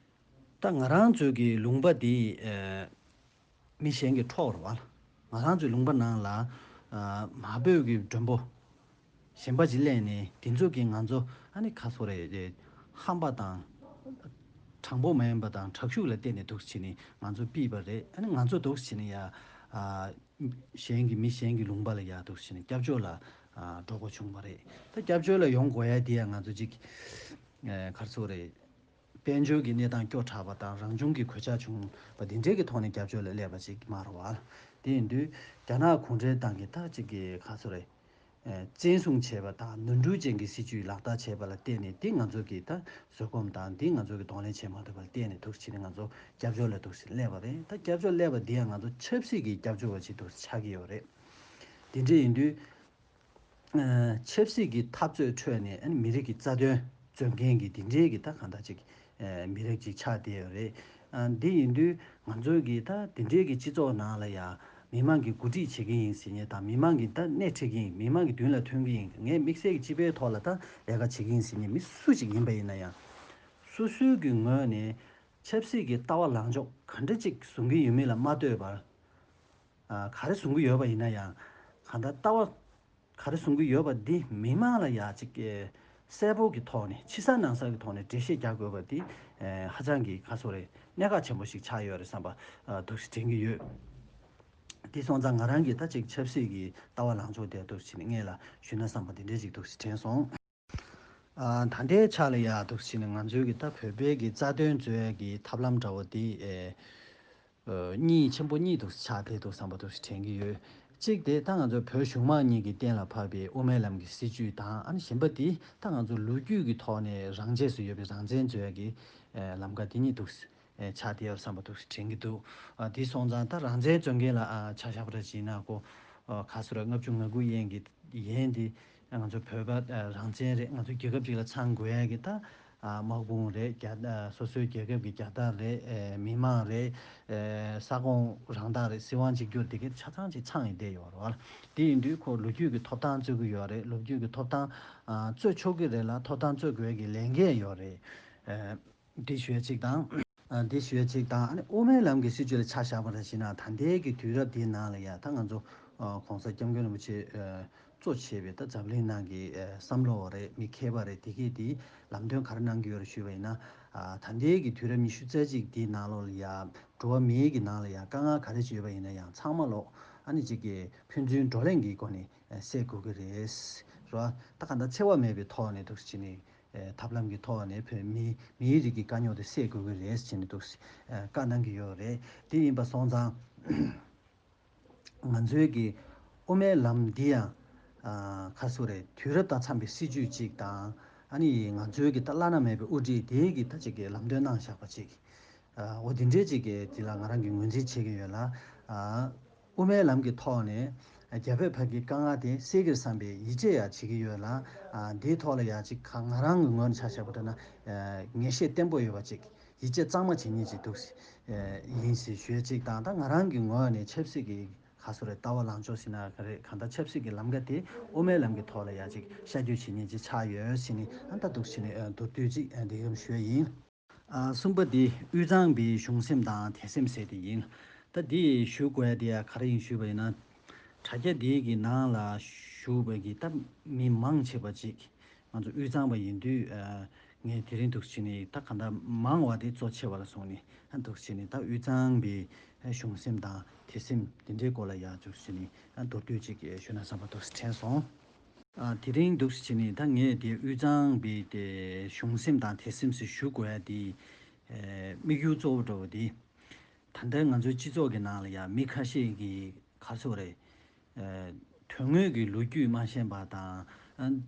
ད་ང་རང་ཚོའི་གི་ལུང་པ་འདི་ཨ་མི་གཞན་གྱིས་འཕྲོག་རེད་བ། ང་རང་ཚོའི་ལུང་པ་ནང་ལ་ཨ་མ་བོད་ཀྱི་མགྲོན་པོ་གཞན་པ་ཅིག་སླེབས་ནས་དེ་ཚོ་གིས་ང་ཚོ་ཨ་ནི་ག་ཚོད་རེད། ཧམ་པ་དང་དྲང་པོ་མ་ཡིན་པ་དང་དྲག་ཤུགས་ལ་བརྟེན་ནས་འདུག་སེ་བྱས་ནས་ང་ཚོ་ཕུད་པ་རེད། ཨ་ནི་ང་ཚོ་འདུག་སེ་བྱས་ནས་ཡ་ཨ་གཞན་གྱི་མི་གཞན་གྱི་ལུང་པ་ལ་ཡ་འདུག་སེ་བྱས་ནས་སྐྱབས་བཅོལ་ལ་ཨ་འགྲོ་དགོས་བྱུང་བ་རེད། ད་སྐྱབས་བཅོལ་ལ་ཡོང་དགོས་ཡ་དེ་ཡ་ང་ཚོ་ཅིག་ཨ་ག་ཚོད་རེད། དཔལ་འབྱོར་གྱི་གནས་སྟངས་སྐྱོ་དྲགས་པ་དང་རང་བྱུང་གི་གོད་ཆག་བྱུང་བ་འདི་འདྲའི་གི་ཐོག་ནས་སྐྱབས་བཅོལ་ལ་སླེབས་པ་ཅིག་མ་རེད་བ། དེ་ཡིན་དུས་རྒྱ་ནག་གུང་ཁྲན་ཏང་གིས་ད་ཅིག་གི་ག་ཚོད་རེད། ཨེ་བཙན་བཟུང་བྱས་པ་དང་ནོར་འཁྲུལ་ཅན་གྱི་སྲིད་བྱུས་ལག་བསྟར་བྱས་པ་ལ་བརྟེན་ནས་འདི་ང་ཚོ་གིས་ད་བཟོད་སྒོམ་དང་འདི་ང་ཚོ་གིས་གདོང་ལེན་བྱེད་མ་ཐུབ་པ་ལ་བརྟེན་ནས་འདུག་སེ་བྱས་ནས་ང་ཚོ་སྐྱབས་བཅོལ་ལ་འདུག་སེ་སླེབས་པ་རེད། ད་སྐྱབས་བཅོལ་སླེབས་པ་འདི་ཡང་ང་ཚོ་ཆབ་སྲིད་ཀྱི་སྐྱབས་བཅོལ་བ་ཅིག་འདུག་སེ་ཆགས་ཀྱི་ཡོད་རེད། དེ་འདྲ་ཡིན་དུས། ཨ་ཆབ་སྲིད་ཀྱི་འཐབ་རྩོད་ཁྲོད་ནས་ཨ་ནི་མི་རིགས་ཀྱི་རྩ་དོན་རྩོད་མཁན་གྱི་དེ་འདྲའི་གི་ད་གང་ལྟར་ཅིག་ཨ་མི་རིགས་ཅིག་ཆགས་བསྡད་ཡོད་རེད། ཨ་འདི་ཡིན་དུས་ང་ཚོའི་གི་ད་དེ་འདྲའི་གི་སྤྱི་ཚོགས་ནང་ལ་ཡང་མི་མང་གི་འགོ་ཁྲིད་བྱེད་ཀྱི་ཡིན་ཟེར་མཁན་དང་མི་མང་གི་ད་སྣེ་ཁྲིད་ཀྱི་ཡིན། མི་མང་གི་མདུན་ལ་ཐོན་གྱི་ཡིན། ངས་དམིགས་བསལ་གྱི་སྤྱི་པའི་ཐོག་ལ་ད་ལས་ཀ་བྱེད་ཀྱི་ཡིན་ཟེར་མཁན་མི་སུ་ཞིག་ཡིན་པ་ཡིན་ན་ཡང་། སོ་སོའི་གི་ངོས་ནས་ཆབ་སྲིད་ཀྱི་ལྟ་བ་ལངས་ཕྱོགས་ག་འདྲ་ཅིག་བཟུང་གི་ཡོད་མེད་ལ་མ་ལྟོས་པར། ཨ་ག་རེ་བཟུང་གི་ཡོད་པ་ཡིན་ན་ཡང་། གང་ལྟར་ལྟ་བ་ག་རེ་གསུང་གི་ཡོད་པ་འདི་མི་མང་ལ་ཡ་གཅིག་གསལ་པོ་གི་ཐོག་ནས་ཕྱི་གསལ་ནང་གསལ་གྱི་ཐོག་ནས་འགྲེལ་བཤད་རྒྱག་དགོས་པ་འདི་ཧ་ཅང་གི་ག་ཚོད་རེད། གནད་འགག་ཆེན་པོ་ཞིག་ཆགས་ཡོད་རེད་བསམ་པ་འདུག་སེ་དྲན་གྱི་ཡོད། དེ་སོང་ཙང་ང་རང་གིས་ད་ཅིག་ཆབ་སྲིད་ཀྱི་ལྟ་བ་ལངས་ཕྱོགས་དེ་འདུག་སེ་བྱས་ནས་སྔོན་ལ་ཞུས་ན་བསམ་པ་དེ་འདྲས་ཅིག་འདུག་སེ་དྲན་སོང་། ཨ། ད་ལྟའི་ཆ་ལ་ཡ་འདུག་སེ་བྱས་ནས་ང་ཚོའི་གི་ད་བོད་པའི་གི་རྩ་དོན་རྩོད་ཡ་གི་ཐབས་ལམ་འདྲ་བོ་དེ་ཨེ། ཨ། གཉིས་ཆེན་པོ་གཉིས་འདུག་སེ་ཆགས་བསྡད་འདུག་བསམ་པ་འདུག་སེ་དྲན་གྱི་ཡོད། གཅིག་དེ་ད་ང་ཚོ་བོད་གཞུང་མང་གཉིས་ཀྱིས་གཏན་ལ་ཕབ་པའི་དབུ་མའི་ལམ་གྱི་སྲིད་བྱུས་དང་། ཨ་ནི་གཞན་པ་དེ་ད་ང་ཚོ་ལོ་རྒྱུས་ཀྱི་ཐོག་ནས་རང་ཆས་སུ་ཡོད་པའི་རང་བཙན་རྩོད་ཡ་གི་ཨེ། ལམ་ཁ་དེ་གཉིས་འདུག་སེ་ཨེ། ཆགས་བསྡད་ཡོད་བསམ་པ་འདུག་སེ་དྲན་གྱི་འདུག་ཨ། དེ་སོང་ཙང་ད་རང་བཙན་རྩོད་མཁན་ལ་ཨ་ཆ་བཞག་པ་འདྲ་བྱས་ན་ཁོ་ཨ། ག་ཚོད་རེད། ལྔ་བཅུ་ང་དགུ་ཡན་གྱི་ཡན་དེ་ང་ཚོ་བོད་པ་ཨ། རང་བཙན་རེད། ང་ཚོ་རྒྱལ་ཁབ་ཅིག་ལ་ཚང་དགོས་ཡ་གི་ད་ཨ། དམག་དཔུང་རེད། རྒྱ་ཨ། སོ་སོའི་རྒྱལ་ཁབ་ཀྱི་རྒྱལ་དར་རེད། ཨེ། མི་མང་རེད། ཨེ། ས་ཁོངས་རང་བདག་རེད། སྲིད་དབང་གཅིག་གྱུར་དེ་གའི་ཆ་ཚང་ཅིག་ཚང་ཡིན་བསྡད་ཡོད་རེད་བ། དེ་ཡིན་དུས་ཁོ་ལོ་རྒྱུས་ཀྱི་ཐོབ་ཐང་རྩོད་ཀྱི་ཡོད་རེད། ལོ་རྒྱུས་ཀྱི་ཐོབ་ཐང་ཨ། རྩོད་ཆོག་གི་རེད་ལ། ཐོབ་ཐང་རྩོད་དགོས་ཀྱི་ལས་འགན་ཡོད་རེད། ཨེ། འདི་ཞུ་ཡ་གཅིག་དང་། ཨ། འདི་ཞུ་ཡ་གཅིག་དང་། ཨ་ནི་དབུ་མའི་ལམ་གྱི་སྲིད་བྱུས་ལ་ཆ་བཞག་པ་རེད་ཞེ་ན། ད་ལྟའི་གི་དུས་རབས་འདིའི་ནང་ལ་ཡ་ད་ང་ཚོ་ཨ། གོང་ས་སྐྱབས་མགོན་རིན་པོ་ཆེ་ཨ། གཙོ་བྱས་པའི་ད་འཛམ་གླིང་ནང་གི་ཨ། བསམ་བློ་བ་རེད། མི་མཁས་པ་རེད། དེ་གས་དེ་ལམ་སྟོན་ག་རེ་གནང་གི་ཡོད་རེད་ཞུས་པ་ཡིན་ན། ཨ། ད་ལྟའི་གི་དུས་རབས་ཉི་ཤུ་རྩ་གཅིག་འདིའི་ནང་ལོགས་ལ་ཡ་འགྲོ་བ་མིའི་གི་ནང་ལ་ཡ་དཀའ་ངལ་ག་རེ་ཅིག་ཡོད་པ་ཡིན་ན་ཡང་ཚང་མ་ལོག་ཨ་ནི་གཅིག་གི་ཕན་ཚུན་བགྲོ་གླེང་གི་སྒོ་ནས་ཨ། སེལ་དགོས་ཀྱི་རེད། རེད་བ། ད་ག་འདྲ་འཚེ་བ་མེད་པའི་ཐོག་ནས་འདུག་སེ་བྱས་ནས། ཨེ། ཐབས་ལམ་གྱི་ཐོག་ནས་བོད་མི་མིའི་རིགས་ཀྱི་དཀའ་རྙོག་དེ་སེལ་དགོས་ཀྱི་རེད་ཟེར་ནས་འདུག་ཨེ། བཀའ་གནང་གི་ཡོད་རེད། དེ་ཡིན་པ་སོང་ཙང་ང་ཚོའི་གི་དབུ་མའི་ལམ་འདི་ཡང་ཨ། ག་ཚོད་རེད། དུས་རབས་དང་འཚམས་པའི་སྲིད་བྱུས་གཅིག་དང་། ཨ་ནི་ང་ཚོའི་གི་ད་བླ་ན་མེད་པའི་དབུ་ཁྲིད་དེའི་གི་ད་ཅིག་གི་ལམ་སྟོན་གནང་བཞག་པ་ཅིག་ཨ། འོ་དེ་འདྲའི་ཅིག་གི་དེ་ལ་ང་རང་གི་ངོས་འཛིན་བྱེད་ཀྱི་ཡོད་ལ། ཨ། དབུ་མའི་ལམ་གྱི་ཐོག་ནས་རྒྱ་བོད་བར་གྱི་དཀའ་ངལ་དེ་སེལ་གྱི་རེད་བསམ་པའི་ཡིད་ཆེས་ཡང་བྱེད་ཀྱི་ཡོད་ལ། ཨ། འདིའི་ཐོག་ལ་ཡང་ཅིག་ག་ང་རང་གི་ངོས་ནས་ཆ་བཞག་པ་འདྲ་ན། ཨ། ངེས་ཤེས་བརྟན་པོ་ཡོད་པ་ཅིག་ཡིད་ཆེས་གཙང་མ་བྱེད་མཁན་ཅིག་འདུག་ཨ། ཡིན་ཞེས་ཞུ་ཡ་ཅིག་དང་། ད་ང་རང་གི་ངོས་ནས་ཆབ་སྲིད་ཀྱི་ག་ཚོད་རེད། ལྟ་བ་ལངས་ཕྱོགས་ཟེར་ན་ག་རེ། གང་ལྟར་ཆབ་སྲིད་ཀྱི་ལམ་ཁ་དེ་དབུ་མའི་ལམ་གྱི་ཐོག་ལ་ཡང་ཅིག་ཤར་བསྐྱོད་བྱེད་མཁན་ཅིག་ཆགས་ཡོད་ཟེར་ནས། ཨ། ད་འདུག་བྱས་ནས་ཨ། མདོར་བསྡུས་ཅིག་ཨ། འདི་གམ་ཞུ་ཡ་ཡིན། ཨ། གསུམ་པ་འདི་དབུས་གཙང་པའི་གཞུང་སེམས་དང་དད་སེམས་ཟེར་དེ་ཡིན། ད་འདི་ཞུ་དགོས་ཡ་དེ་ཡ་ག་རེ་ཡིན་ཞུས་པ་ཡིན་ན། དྲ་རྒྱ་འདི་གི་ནང་ལ་བཞུགས་པ་གི་ད་མི་མང་ཆེ་བ་ཅིག་ང་ཚོ་དབུས་གཙང་པ་ཡིན་དུས། ཨ། ངས་དེ་རིང་འདུག་སེ་བྱས་ནས་ད་ག་འདྲ་མང་བ་དེ་གཙོ་ཆེ་བ་ལ་བཟུང་ནས། ཨ། འདུག་སེ་བྱས་ནས་ད་དབུས་གཙང་པའི་གཞུང་སེམས་དང་དད་སེམས་དེ་འདྲའི་སྐོར་ལ་ཡ་འདུག་སེ་བྱས་ནས། ཨ། མདོར་བསྡུས་ཅིག་ཞུས་ན་བསམ་པ་འདུག་སེ་དྲན་སོང་། ཨ། དེ་རིང་འདུག་སེ་བྱས་ནས་ད་ངས་དེ་དབུས་གཙང་པའི་དེ་གཞུང་སེམས་དང་དད་སེམས་སུ་ཞུ་དགོས་ཡ་དེ། ཨེ། དམིགས་ཡུལ་གཙོ་བོ་འདྲ་བོ་དེ། ད་ལྟའི་ང་ཚོའི་སྤྱི་ཚོགས་ཀྱི་ནང་ལ་ཡང་མི་ཁ་ཤས་ཀྱིས་ག་ཚོད་རེད། ཨེ། དོན་དངོས་ཀྱི་ལོ་རྒྱུས་མ་ཤེས་པ་དང་། ཨ།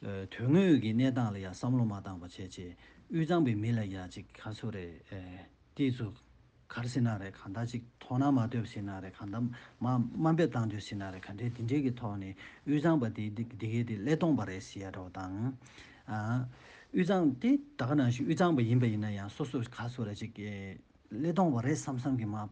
ཨེ། དོན་དངོས་ཀྱི་གནས་སྟངས་ལ་ཡང་བསམ་བློ་མ་བཏང་བ་བྱས་བྱས། དབུས་གཙང་པའི་མི་ལ་ཡང་ཅིག་ག་ཚོད་རེད། ཨེ། དེ་ཚོ་ག་རེ་ཟེར་ན་རེད། གང་ལྟར་ཅིག་དོ་སྣང་མ་ཐོབ་ཟེར་ན་རེད། གང་ལྟར་མ་དམའ་འབེབས་བཏང་དུས་ཟེར་ན་རེད། ག་འདྲའི་དེ་འདྲའི་གི་ཐོག་ནས་དབུས་གཙང་པ་དེ་འདི་འདི་གའི་དེ་ཀླད་སྟོང་པ་རེད་ཟེར་ཡ་འདྲ་བོ་དང་། ཨ། དབུས་གཙང་དེ་ད་ག་ནང་བཞིན་དབུས་གཙང་པ་ཡིན་པ་ཡིན་ན་ཡང་སོ་སོ་ག་ཚོད་རེད། ཅིག་ཀླད་སྟོང་པ་རེད་བསམ་བསམ་གི་མ།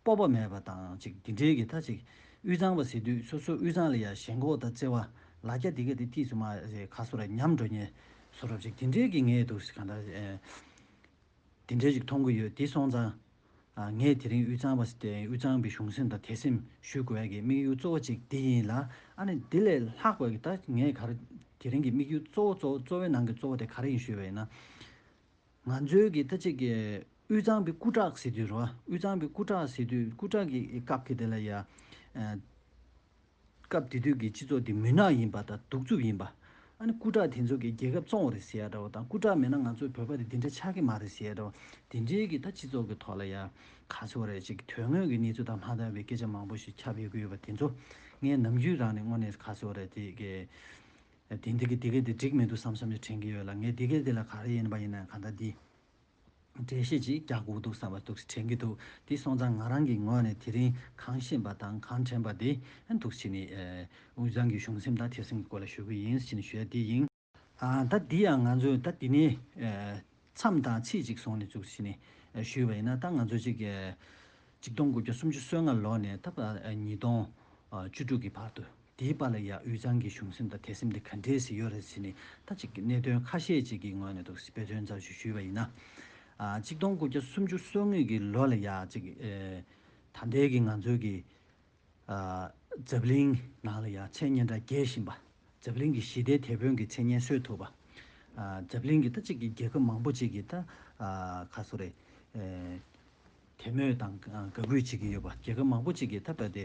སྤོབས་པ་མེད་པ་དང་ཅིག་འདི་འདྲའི་གི་ད་ཅིག་དབུས་གཙང་པ་ཟེར་དུས་སོ་སོ་དབུས་གཙང་ལ་ཡ་ཞེན་ཁོག་དང་བརྩེ་བ། ལ་རྒྱ་འདི་ག་དེ་ཏིས་སུ་མ་རེད། ག་ཚོད་རེད། ཉམས་འགྲོ་ཉེ་བཟོ་འདྲ་ཅིག་དེ་འདྲའི་གི་ངས་འདུག་སེ་གང་ལྟར། ཨེ། དེ་འདྲའི་ཅིག་མཐོང་གི་ཡོད། དེ་སོང་ཙང་། ཨ། ངས་དེ་རིང་དབུས་གཙང་པ་ཟེར་ཏེ་དབུས་གཙང་པའི་གཞུང་སེམས་དང་དད་སེམས་ཞུ་དགོས་ཡ་གི་དམིགས་ཡུལ་གཙོ་བོ་ཅིག་དེ་ཡིན་ལ། ཨ་ནི་དེ་ལས་ལྷག་པའི་གི་ད་ངས་ག་རེ་དེ་རིང་གི་དམིགས་ཡུལ་གཙོ་བོ་གཙོ་བོ་གཙོ་བོའི་ནང་གི་གཙོ་བོ་དེ་ག་རེ་ཡིན་ཞུས་པ་ཡིན་ན། ང་ཚོའི་གི་ད་ཅིག་གི་དབུས་གཙང་པའི་སྐུ་དྲག་ཟེར་དུས་རོ། དབུས་གཙང་པའི་སྐུ་དྲག་ཟེར་དུས་སྐུ་དྲག་གི་སྐབས་ཀྱི་དེ་ལ་ཡ། ཨ། སྐབས་དེ་དུས་ཀྱི་སྤྱི་ཚོགས་འདི་མུན་ནག་ཡིན་པ་དང་གདུག་རྩུབ་ཡིན་པ། ཨ་ནི་སྐུ་དྲག་དེ་ཚོ་གིས་རྒྱལ་ཁབ་བཙོང་བ་རེད་ཟེར་ཡ་འདྲ་བོ་དང་། སྐུ་དྲག་མེད་ན་ང་ཚོའི་བོད་པ་དེ་འདི་འདྲ་ཆགས་ཀྱི་མ་རེད་ཟེར་ཡ་འདྲ་བོ། དེ་འདྲའི་གི་ད་སྤྱི་ཚོགས་ཀྱི་ཐོག་ལ་ཡ་ག་ཚོད་རེད། ཅིག་དོན་དངོས་ཀྱི་གནས་ཚུལ་དང་མ་འདང་བའི་སྐད་ཆ་མང་པོ་ཞིག་ཁྱབ་ཡོད་ཀྱི་ཡོད་པ་དེ་ཚོ་ངས་ནམ་རྒྱུན་རང་ནས་དངོས་གནས་ག་ཚོད་རེད། དེ་གི་དེ་འདི་གི་དེ་གི་དེ་འགྲིག་མི་འདུག་བསམ་བསམ་ཞིག་དྲན་གྱི་ཡོད་ལ། ངས་དེ་གི་དེ་ལ་ག་རེ་ཡིན་པ་ཡིན་ན་གང་ལྟར་འདི། འགྲེལ་བཤད་ཅིག་རྒྱག་དགོས་འདུག་བསམ་པ་འདུག་དྲན་གྱི་འདུག་དེ་སོང་ཙང་ང་རང་གི་ངོས་ནས་དེ་རིང་གང་ཤེས་པ་དང་གང་དྲན་པ་དེ་འདུག་བྱས་ནས། ཨ། དབུས་གཙང་གི་གཞུང་སེམས་དང་དད་སེམས་ཀྱི་སྐོར་ལ་ཞུ་གི་ཡིན་ཟེར་ནས་ཞུ་ཡ་དེ་ཡིན། ཨ། ད་འདི་ཡང་ང་ཚོས་ད་འདི་ནས། ཨ། མཚམས་དང་ཚིག་ཅིག་བཟུང་ནས་འདུག་བྱས་ནས་ཞུས་པ་ཡིན་ན། ད་ང་ཚོས་ཅིག་ཨ། གཅིག་སྟོང་དགུ་བརྒྱ་སུམ་ཅུ་སོ་ལྔ་ལོ་ནས་ད་ཉིས་སྟོང་བཅུ་དྲུག་གི་བར་དུ། དེའི་བར་ལ་ཡ་དབུས་གཙང་གི་གཞུང་སེམས་དང་དད་སེམས་དེ་ག་འདྲས་སེ་ཡོད་རེད་ཟེར་ནས། ད་ཅིག་གནད་དོན་ཁ་ཤས་ཅིག་གི་ངོས་ནས་འདུག་སེ་དཔེ་མཚོན་ཙམ་ཞིག་ཞུས་པ་ཡིན་ན། ཨ། གཅིག་སྟོང་དགུ་བརྒྱ་སུམ་ཅུ་སོ་གཉིས་ཀྱི་ལོ་ལ་ཡ་ཅིག་ཨེ། ད་ལྟའི་གི་ང་ཚོའི་གི། ཨ། འཛམ་གླིང་ནང་ལ་ཡང་མཚན་སྙན་གྲགས་རྒྱས་བཞིན་པ། འཛམ་གླིང་གི་ཞི་བདེའི་དེད་དཔོན་གྱི་མཚན་སྙན་གསོལ་ཐུབ་པ། ཨ། འཛམ་གླིང་གི་ད་ཅིག་གི་རྒྱལ་ཁབ་མང་པོ་ཅིག་གི་ད། ཨ། ག་སོ་རེད། ཨེ། དད་མོས་དང་དགའ་གུས་བྱེད་ཀྱི་ཡོད་པ། རྒྱལ་ཁབ་མང་པོ་ཅིག་གིས་ད་ལྟ་དེ་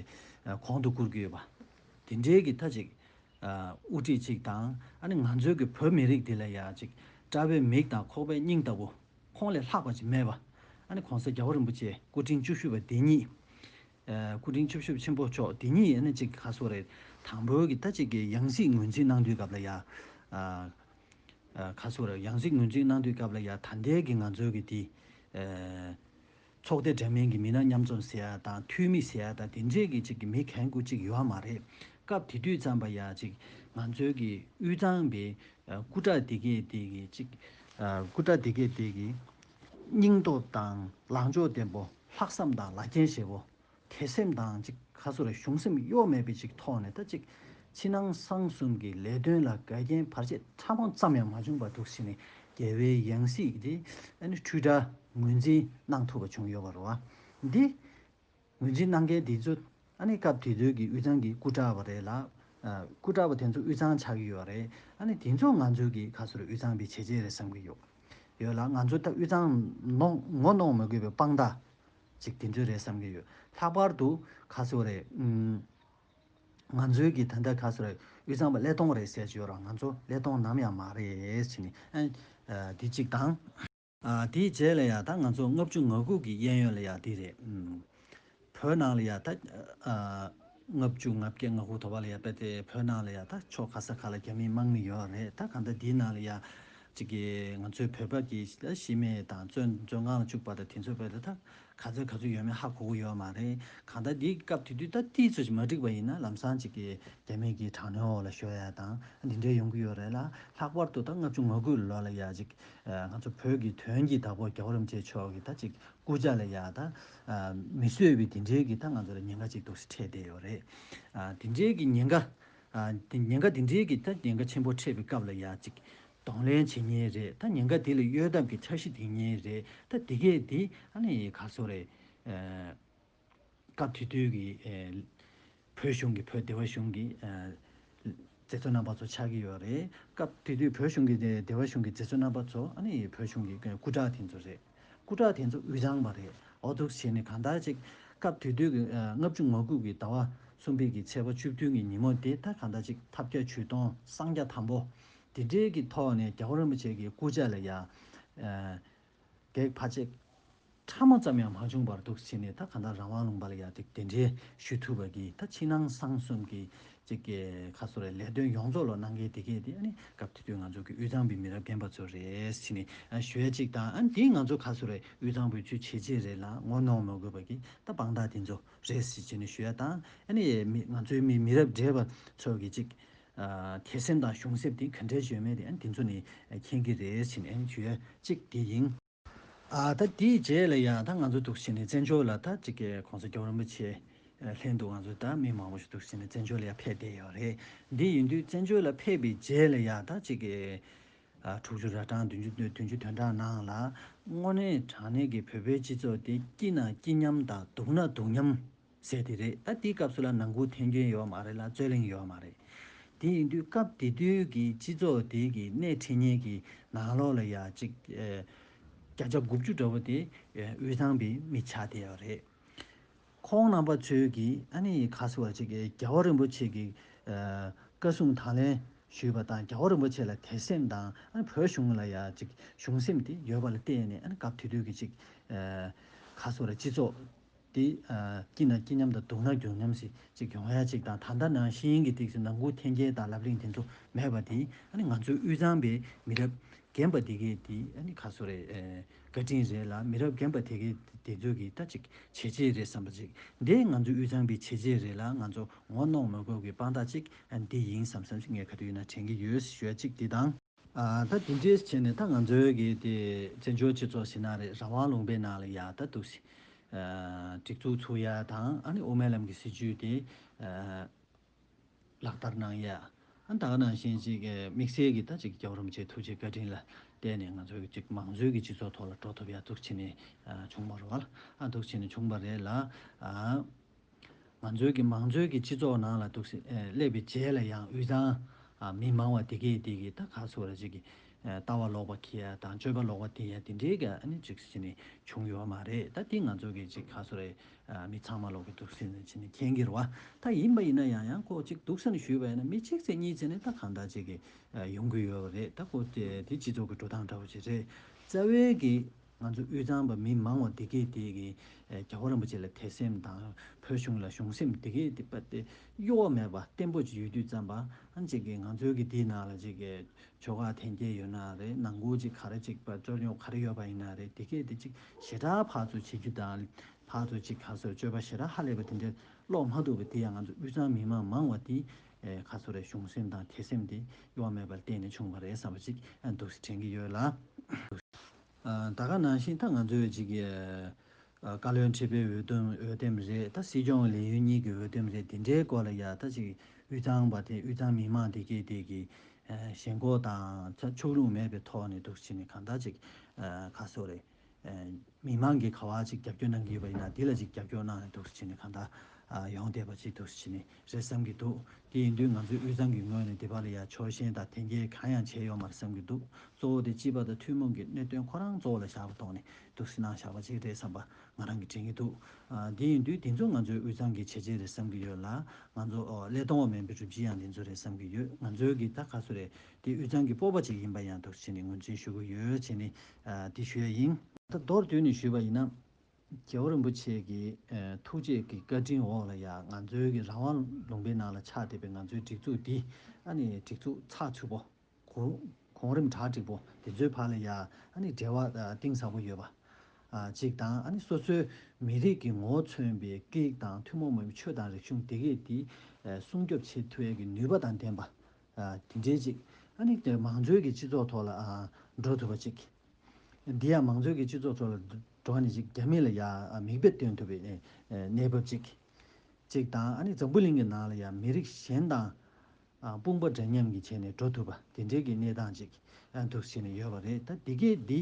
གོང་དུ་བཀུར་གྱི་ཡོད་པ། དེ་འདྲའི་གི་ད་ཅིག་དབུ་ཁྲིད་ཅིག་དང་། ཨ་ནི་ང་ཚོའི་གི་བོད་མི་རིགས་འདི་ལ་ཡ་ཅིག་དཔྲལ་བའི་མིག་དང་ཁོག་པའི་སྙིང་ལྟ་བུ། ཁོང་ལས་ལྷག་པ་ཅིག་མེད་པ། ཨ་ནི་གོང་ས་རྒྱལ་བ་རིན་པོ་ཆེ་སྐུ་ཕྲེང་བཅུ་བཞི་པ་འདི་ཉིད། ཨ། སྐུ་ཕྲེང་བཅུ་བཞི་པ་ཆེན་པོ་མཆོག་འདི་ཉིད། ཨ་ནི་ཅིག་ག་སོ་རེད། དང་པོའི་གི་ད་ཅིག་གི་ཡང་སྲིད་ངོས་འཛིན་གནང་དུས་སྐབས་ལ་ཡ། ཨ། ཨ། ག་སོ་རེད། ཡང་སྲིད་ངོས་འཛིན་གནང་དུས་སྐབས་ལ་ཡ། ད་ལྟའི་གི་ང་ཚོའི་གི་དེ། ཨ། ཚོགས་སྡེ་འདྲ་མིན་གྱི་མི་སྣ་མཉམ་འཛོམས་ཟེར་ཡ་དང་། འཐུས་མི་ཟེར་ཡ་དང་། དེ་འདྲས་ཀྱི་ཅིག་གི་མི་གང་དགུ་ཅིག་ཡོད་མ་རེད། སྐབས་དེ་དུས་ཙམ་པ་ཡ་ཅིག་ང་ཚོའི་གི་དབུས་གཙང་པའི། ཨ། སྐུ་དྲག་དེ་གས་དེ་གི་ཅིག་ཨ། སྐུ་དྲག་དེ་གས་དེ་གི་སྙིང་སྟོབས་དང་ལངས་ཕྱོགས་བརྟན་པོ། ལྷག་བསམ་དང་ལ་རྒྱལ་ཞེ་པོ། དད་སེམས་དང་ཅིག་ག་སོ་རེད། གཞུང་སེམས་གཡོ་མེད་པའི་ཅིག་ཐོག་ནས། ད་ཅིག་ཕྱི་ནང་གསང་གསུམ་གྱི་ལས་དོན་ལ་འགལ་རྐྱེན་བར་ཆད་ཕྲ་མོ་ཙམ་ཡང་མ་བྱུང་བ་འདུག་ཟེར་ནས། རྒྱལ་བའི་ཡང་སྲིད་དེ་ཨ་ནི་འཁྲུལ་བྲལ་ངོས་འཛིན་གནང་ཐུབ་པ་བྱུང་ཡོད་པ་རེད་བ། འདི་ངོས་འཛིན་གནང་མཁན་དེ་ཚོ། ཨ་ནི་སྐབས་དེ་དུས་ཀྱི་དབུས་གཙང་གི་སྐུ་དྲག་པ་རེད་ལ། ཨ། སྐུ་དྲག་པ་དེ་ཚོ་དབུས་གཙང་ཆགས་ཀྱི་ཡོད་རེད། ཨ་ནི་དེ་ཚོ་ང་ཚོའི་གི་ག་སོ་རེད། དབུས་གཙང་པའི་བྱས་རྗེས་རེད་བསམ་གྱི་ཡོད། ཡོད་ལ། ང་ཚོ་ད་དབུས་གཙང་ནོ་ངོ་གནོང་མི་དགོས་པའི་དཔང་རྟགས་ཅིག་དེ་ཚོ་རེད་བསམ་གྱི་ཡོད། ལྷག་པར་དུ་ག་སོ་རེད། ཨུམ། ང་ཚོའི་གི་ད་ལྟ་ག་སོ་རེད། དབུས་གཙང་པ་ཀླད་སྟོང་རེད་ཟེར་གྱི་ཡོད་ར། ང་ཚོ་ཀླད་སྟོང་ནམ་ཡང་མ་རེད་ཟེར་ནས། ཨ། ཨ། དེ་གཅིག་དང་། ཨ། དེའི་རྗེས་ལ་ཡ་ད་ང་ཚོ་ལྔ་བཅུ་ང་དགུ་གི་གཡས་གཡོན་ལ་ཡ་དེ་རེད། ཨུམ། བོད་ནང་ལ་ཡ་ད། ཨ། ལྔ་བཅུ་ང་བརྒྱད་ང་དགུ་དོ་བ་ལ་ཡ་དཔེ་དེ་བོད་ནང་ལ་ཡ་ད་ཕྱོགས་ག་ས་ག་ལ་རྒྱ་མི་དམག་མི་ཡོད་རེད། ད་གང་ལྟར་དེའི་ནང་ལ་ཡ་ཅིག་གི་ང་ཚོའི་བོད་པ་གི་ཤི་རྨས་དང་བཙོན་བཙོན་ཁང་ལ་བཅུག་པ་དང་དེ་ཚོ་དཔེ་དེ་ད་ག་ཚོད་ག་ཚོད་ཡོད་མེད་ཧ་གོ་གི་ཡོད་མ་རེད། གང་ལྟར་དེའི་སྐབས་དེ་དུས་ད་དེའི་ཚོད་ཅིག་མ་འགྲིག་པ་ཡིན་ན། ལམ་སང་ཅིག་གི་རྒྱ་མི་གི་དྲག་གནོན་འོག་ལ་ཤོར་ཡ་དང་འདི་འདྲའི་ཡོང་གི་ཡོད་རེད་ལ། ལྷག་པར་དུ་ད་ལྔ་བཅུ་ང་དགུ་ལོ་ལ་ཡ་ཅིག་ཨ། ང་ཚོ་བོད་ཀྱི་དོན་གྱི་བདག་པོ་རྒྱལ་བ་རིན་པོ་ཆེ་མཆོག་གི་ད་ཅིག་སྐུ་ཕྱྭ་ལ་ཡ་ད། ཨ། མི་གསོད་པའི་དེ་འདྲའི་གི་ད་ང་ཚོ་ལ་ཉེན་ཁ་ཅིག་འདུག་སེ་འཕྲད་བསྡད་ཡོད་རེད། ཨ། དེ་འདྲའི་གི་ཉེན་ཁ། ཨ། དེ་ཉེན་ཁ་དེ་འདྲའི་གི་ད་ཉེན་ཁ་ཆེན་པོ་འཕྲད་པའི་སྐབས་ལ་ཡ་ཅིག་གདོང་ལེན་བྱེད་མཁན་རེད། ད་ཉེན་ཁ་དེ་ལ་གཡོལ་ཐབས་ཀྱི་འཆར་གཞི་འདིང་མཁན་རེད། ད་དེ་གས་དེ་ཨ་ནི་ག་སོ་རེད། ཨ། སྐབས་དེ་དུས་ཀྱི། ཨེ། བོད་གཞུང་གི། བོད་སྡེ་བ་གཞུང་གི། ཨེ། མཛད་གཙོ་རྣམ་པ་ཚོ་ཆགས་ཀྱི་ཡོད་རེད། སྐབས་དེ་དུས་བོད་གཞུང་གི་སྡེ་བ་གཞུང་གི་མཛད་གཙོ་རྣམ་པ་ཚོ། ཨ་ནི་བོད་གཞུང་གི་སྐུ་དྲག་དེ་ཚོ་རེད། སྐུ་དྲག་དེ་ཚོ་དབུས་གཙང་པ་རེད། འོ་འདུག་སེ་བྱས་ནས་གང་ལྟར་ཅིག་སྐབས་དེ་དུས་ཀྱི། ཨ། ལྔ་བཅུ་ང་དགུ་གི་ཟླ་བ་གསུམ་པའི་གི་ཚེས་པ་བཅུ་བདུན་གྱི་ཉིན་མོ་དེ། ད་གང་ལྟར་ཅིག་ཐབས་བརྒྱ་ཇུས་སྟོང་། གསང་རྒྱ་དམ་པོ་དེ་འདྲའི་གི་ཐོག་ནས་རྒྱལ་བ་རིན་པོ་ཆེ་གི་སྐུ་ཕྱྭ་ལ་ཡ། ཨ། གེགས་བར་ཆད་ཕྲ་མོ་ཙམ་ཡང་མ་བྱུང་བར་འདུག་སེ་བྱས་ནས། ད་གང་ལྟར་རང་དབང་ལུང་པ་ལ་ཡ་དེ་གདན་འདྲེན་ཞུ་ཐུབ་པ་གི་ད་ཕྱི་ནང་གསང་གསུམ་གྱི་ཅིག་གི་ག་སོ་རེད། ལས་དོན་ཡོངས་རྫོགས་ལ་གནང་མཁན་དེ་གས་དེ། ཨ་ནི་སྐབས་དེ་དུས་ང་ཚོ་གི་དབུས་གཙང་པའི་མི་རབས་རྒན་པ་ཚོ་རེད་ཟེར་ནས། ཨ། ཞུ་ཡ་གཅིག་དང་། ཨ། དེ་ང་ཚོ་ག་སོ་རེད། དབུས་གཙང་པའི་ཚུལ་བྱས་རྗེས་རེད་ལ། ངོ་གནོང་མི་དགོས་པ་གི་ད་དཔང་རྟགས་དེ་ཚོ་རེད་ཟེར་བྱས་ནས་ཞུ་ཡ་དང་། ཨ་ནི་མི། ང་ཚོའི་མི། མི་རབས་བགྲེས་པ་ཚོ་གི་ཅིག་ཨ། དད་སེམས་དང་གཞུང་སེམས་དེ་ག་འདྲས་ཡོད་མེད་དེ། ཨ། དེ་ཚོ་ནས་མཁྱེན་གྱི་རེད་ཟེར་ནས། ཨ། ཞུ་ཡ་གཅིག་དེ་ཡིན། ཨ། ད་དེའི་རྗེས་ལ་ཡང་ད་ང་ཚོ་འདུག་སེ་བྱས་ནས་བཙན་བྱོལ་ལ་ད་ཅིག་གི་གོང་ས་རྒྱལ་བ་རིན་པོ་ཆེ་ལྷན་དུ་ང་ཚོ་ད་མི་མང་པོ་ཞིག་འདུག་སེ་བྱས་ནས་བཙན་བྱོལ་ལ་ཡང་ཕེབས་བསྡད་ཡོད་རེད། འདི་ཡིན་དུས་བཙན་བྱོལ་ལ་ཕེབས་པའི་རྗེས་ལ་ཡང་ད་ཅིག་གི། ཨ། དྲུག་ཅུ་ར་གྲངས་བདུན་ཅུ། བདུན་ཅུ་དོན་གྲངས་ནང་ལ། དངོས་གནས་དྲང་གནས་ཀྱི་བོད་པའི་སྤྱི་ཚོགས་དེ་སྐྱིད་ན་སྐྱིད་མཉམ་དང་སྡུག་ན་སྡུག་མཉམ་ཟེར་དེ་རེད། ད་དེའི་སྐབས་སུ་ལ་ནང་ཁུལ་འཐེན་མཁན་ཡོད་མ་རེད་ལ། རྩོད་གླེང་ཡོད་མ་རེད། དེ་ཡིན་དུས་སྐབས་དེ་དུས་ཀྱི་སྤྱི་ཚོགས་དེ་གི་སྣེ་ཁྲིད་མཁན་གྱི་ནང་ལོགས་ལ་ཡ་ཅིག་ཨེ། བརྒྱ་ཆ་དགུ་བཅུ་འདྲ་བོ་དེ། ཨེ། དབུས་གཙང་པའི་མི་ཆགས་བསྡད་ཡོད་རེད། ཁོང་རྣམ་པ་ཚོས་ཀྱིས་ཨ་ནི་ག་ཟེར་བ་ཅིག་གི། རྒྱལ་བ་རིན་པོ་ཆེ་གི། ཨེ། བཀའ་གསུང་དང་ལེན་ཞུས་པ་དང་། རྒྱལ་བ་རིན་པོ་ཆེ་ལ་དད་སེམས་དང་། ཨ་ནི་བོད་གཞུང་ལ་ཡ་ཅིག་གཞུང་སེམས་དེ་ཡོད་པ་ལ་བརྟེན་ནས། ཨ་ནི་སྐབས་དེ་དུས་ཀྱི་ཅིག་ཨེ། ག་ཟེར་བ། སྤྱི་ཚོགས་དེ། ཨ། སྐྱིད་ན་སྐྱིད་མཉམ་དང་སྡུག་ན་སྡུག་མཉམ་ཞིག་ཅིག་ཡོང་ཡ་ཅིག་དང་། ད་ལྟ་ནང་བཞིན་གྱི་ཏིག་ཙམ་ནང་ཁུལ་འཐེན་མཁན་དང་ལབ་གླེང་དེ་ཚོ་མེད་པ་དེ། ཨ་ནི་ང་ཚོའི་དབུས་གཙང་པའི་མི་རབས་རྒན་པ་དེ་གས་དེ། ཨ་ནི་ག་ཟེར་རེད། ཨེ། བཀའ་དྲིན་རེད་ལ། མི་རབས་རྒན་པ་དེ་གས་དེ་ཚོ་གི་ད་ཅིག་བྱས་རྗེས་རེད་བསམ་པ་ཅིག་འདི་ང་ཚོའི་དབུས་གཙང་པའི་བྱས་རྗེས་རེད་ལ། ང་ཚོ་ངོ་གནོང་མི་དགོས་ཀྱི་དཔང་རྟགས་ཅིག་ཨ། འདི་ཡིན་བསམ་བསམ་ཞིག་ངས་ག་དུས་ཡིན་ན་དྲན་གྱི་ཡོད་ཞུ་ཡ་གཅིག་འདི་དང་། ཨ། ད་དེ་འདྲས་བྱས་ནས་ད་ང་ཚོའི་གི་དེ་བཙན་བྱོལ་སྤྱི་ཚོགས་ཟེར་ན་རེད། རང་དབང་ལུང་པའི་ནང་ལ་ཡ་ད་འདུག་སེ། ཨ། སྒྲིག་འཛུགས་ཚུགས་ཡ་དང་། ཨ་ནི་དབུ་མའི་ལམ་གྱི་སྲིད་བྱུས་དེ། ཨ། ལག་བསྟར་གནང་ཡ། ཨ། ད་ག་ནང་བཞིན་ཅིག་དམིགས་བསལ་གྱི་ད་ཅིག་རྒྱལ་བ་རིན་པོ་ཆེའི་ཐུགས་རྗེ་བཀའ་དྲིན་ལ་བརྟེན་ནས། ང་ཚོའི་ཅིག་མང་གཙོའི་གི་སྤྱི་ཚོགས་ཐོག་ལ་འགྲོ་ཐུབ་ཡ་འདུག་བྱས་ནས། ཨ། བྱུང་བ་རེད་བ། ཨ། འདུག་བྱས་ནས་བྱུང་བ་རེད་ལ། ཨ། ང་ཚོའི་གི་མང་གཙོའི་གི་སྤྱི་ཚོགས་ནང་ལ་འདུག་སེ་ཨེ་སླེབས་པའི་རྗེས་ལ་ཡང་དབུས་གཙང་ཨ་མི་མང་བ་དེ་གས་དེ་གི་ད་ག་སོ་ར་ཅིག་གི་ཨེ་ལྟ་བ་ལོག་པ་འཁྱེར་ཡ་དང་སྤྱོད་པ་ལོག་པ་འཁྱེར་ཡ་དེ་འདྲའི་གི་ཨ་ནི་ཅིག་བྱས་ནས་བྱུང་ཡོད་མ་རེད། ད་དེ་ང་ཚོ་གི་ཅིག་ག་སོ་རེད། ཨ་མི་ཚང་མ་ལོག་གི་འདུག་སེ་བྱས་ནས་མཁྱེན་གྱི་རེད་བ། ད་ཡིན་པ་ཡིན་ན་ཡང་ཡང་ཁོ་ཅིག་འདུག་སེ་ནས་ཞུས་པ་ཡིན་ན་མི་གཅིག་ཙམ་གཉིས་ཙམ་ནས་ད་གང་ལྟར་ཅིག་གི་ཨ་ཡོང་གི་ཡོད་པ་རེད། ད་ཁོ་དེ་དེ་སྤྱི་ཚོགས་ཀྱི་འགྲོ་སྟངས་འདྲ་བོ་ཅིག་རེད། རྩ་བའི་གི་ང་ཚོ་དབུས་གཙང་པ་མི་མང་བ་དེ་གས་དེ་གི་ཨེ་རྒྱལ་བ་རིན་པོ་ཆེ་ལ་དད་སེམས་དང་བོད་གཞུང་ལ་གཞུང་སེམས་དེ་གས་དེ་པ་དེ་གཡོ་བ་མེད་པ་བརྟན་པོ་ཅིག་ཡོད་དུས་ཙམ་པ་ཨ་ཅིག་གི་ང་ཚོའི་གི་དེའི་ནང་ལ་ཅིག་གི་ཆོལ་ཁ་འཐེན་འཁྱེར་ཡོད་ན་རེད། ནང་ཁུལ་ཅིག་ག་རེ་ཅིག་པ་རྩོད་རྙོག་ག་རེ་ཡོད་པ་ཡིན་ན་རེད། དེ་གས་དེ་ཅིག་ཞེ་དྲག་ཕར་ཚུར་བྱེད་རྒྱུ་དང་ཕར་ཚུར་ཅིག་ག་སོ་སྤྱོད་པ་ཞེ་དྲག་ཧ་ལས་པ་དེ་འདྲ་ཀློག་མ་ཐུབ་པ་དེ་ཡང་ང་ཚོ་དབུས་གཙང་མི་མང་མང་བ་དེ་ཨེ་ག་སོ་རེད། གཞུང་སེམས་དང་དད་སེམས་དེ་གཡོ་བ་མེད་པར་བརྟེན་ནས་བྱུང་བ་རེད་བསམ་པ་ཅིག་ཨ་འདུག་སེ་དྲན་གྱི་ཡོད་ལ། ཨ་ད་ག་ནང་བཞིན་ད་ང་ཚོའི་ཅིག་ཨ་བཀའ་བློན་ཁྲི་པའི་འོས་འདེམས་འོས་འདེམས་རེད། ད་སྲིད་སྐྱོང་ལས་ཡུན་གཉིས་ཀྱི་འོས་འདེམས་རེད། དེ་འདྲའི་སྐོར་ལ་ཡ་ད་ཅིག་དབུས་གཙང་པ་དེ་དབུས་གཙང་མི་མང་དེ་གས་དེ་གི་ཨ་ཞེན་ཁོག་དང་ཕྱོགས་ལྷུང་མེད་པའི་ཐོག་ནས་འདུག་སེ་བྱས་ནས་གང་ལྟར་ཅིག་ཨ་ག་སོ་རེད། ཨ་མི་མང་གིས་ག་བ་ཅིག་རྒྱབ་སྐྱོར་གནང་གི་ཡོད་པ་ཡིན་ན་དེ་ལ་ཅིག་རྒྱབ་སྐྱོར་གནང་ནས་འདུག་སེ་བྱས་ནས་གང་ལྟར་ཨ་ཡོང་བསྡད་པ་ཅིག་འདུག་སེ་བྱས་ནས་རེད་བསམ་གྱི་འདུག་དེ་ཡིན་དུས་ང་ཚོའི་དབུས་གཙང་གི་ངོས་ནས་དེ་བར་ལ་ཡ་ཕྱོགས་ཞེན་དང་འཐེན་འཁྱེར་གང་ཡང་བྱས་ཡོད་མ་རེད་བསམ་གྱི་འདུག་གཙོ་བོ་དེ་སྤྱི་པ་དང་ཐུན་མོང་གི་གནད་དོན་ཁོ་རང་གཙོ་བོ་ལ་བཞག་པའི་ཐོག་ནས་འདུག་སེ་གནང་བཞག་པ་ཅིག་རེད་བསམ་པ་ང་རང་གིས་དྲན་གྱི་འདུག་ཨ་དེ་ཡིན་དུས་དེ་ཚོ་ང་ཚོའི་དབུས་གཙང་གི་བྱས་རྗེས་རེད་བསམ་གྱི་ཡོད་ལ། ང་ཚོ་ཨོ་ཀླད་སྟོང་བ་མིན་པའི་གྲུབ་ཆ་ཡང་དེ་ཚོ་རེད་བསམ་གྱི་ཡོད། ང་ཚོའི་གི་ད་ག་སོ་རེད། དེ་དབུས་གཙང་གི་སྤོབས་པ་ཅིག་ཡིན་པ་ཡང་འདུག་སེ་བྱས་ནས་ངོས་འཛིན་ཞུ་གི་ཡོད་བྱས་ནས་ཨ་དེ་ཞུ་ཡ་ཡིན། ད་མདོར་བསྡུས་ནས་ཞུས་པ་ཡིན་ན། རྒྱལ་བ་རིན་པོ་ཆེ་གི་ཨ་ཐུགས་རྗེ་གི་བཀའ་དྲིན་འོག་ལ་ཡ་ང་ཚོའི་གི་རང་དབང་ལུང་པའི་ནང་ལ་ཆགས་བསྡད་པའི་ང་ཚོའི་སྒྲིག་འཛུགས་འདི་ཨ་ནི་སྒྲིག་འཛུགས་ཚགས་ཚུད་པོ། གོང་གོང་རིམ་གྲ་སྒྲིག་པོ་དེ་ཚོའི་བར་ལ་ཡ་ཨ་ནི་འབྲེལ་བ་ཨ་གཏིང་ཟབ་པོ་ཡོད་པ། ཨ་གཅིག་དང་ཨ་ནི་སོ་སོའི་མི་རིགས་ཀྱི་ངོ་བོ་མཚོན་པའི་སྐད་ཡིག་དང་ཐུན་མོང་མ་ཡིན་པའི་ཆོས་དང་རིག་གཞུང་དེ་གས་དེ་ཨ་སྲུང་སྐྱོབ་བྱེད་ཐུབ་ཡས་ཀྱི་ནུས་པ་དང་ལྡན་པ། ཨ་དེ་འདྲའི་ཅིག་ཨ་ནི་དེ་མང་གཙོའི་གི་སྤྱི་ཚོགས་ཐོག་ལ་ཨ་འགྲོ་ཐུབ་པ་ཅིག་འདི་ཡང་མང་གཙོའི་གི་སྤྱི་ཚོགས་ཐོག་ལ་འགྲོ་ནས་ཅིག་རྒྱ་མི་ལ་ཡ་ཨ་མིག་དཔེ་སྟོན་ཐུབ་པའི་ཨ་གནས་བབ་ཅིག་ཅིག་དང་ཨ་ནི་འཛམ་བུ་གླིང་གི་ནང་ལ་ཡང་མི་རིགས་གཞན་དང་ཨ་དཔུང་པ་འདྲ་མཉམ་གྱི་བྱས་ནས་འགྲོ་ཐུབ་པ་དེ་འདྲའི་གི་གནས་སྟངས་ཅིག་ཨ་འདུག་བྱས་ནས་ཡོད་པ་རེད། ད་འདི་གས་འདི་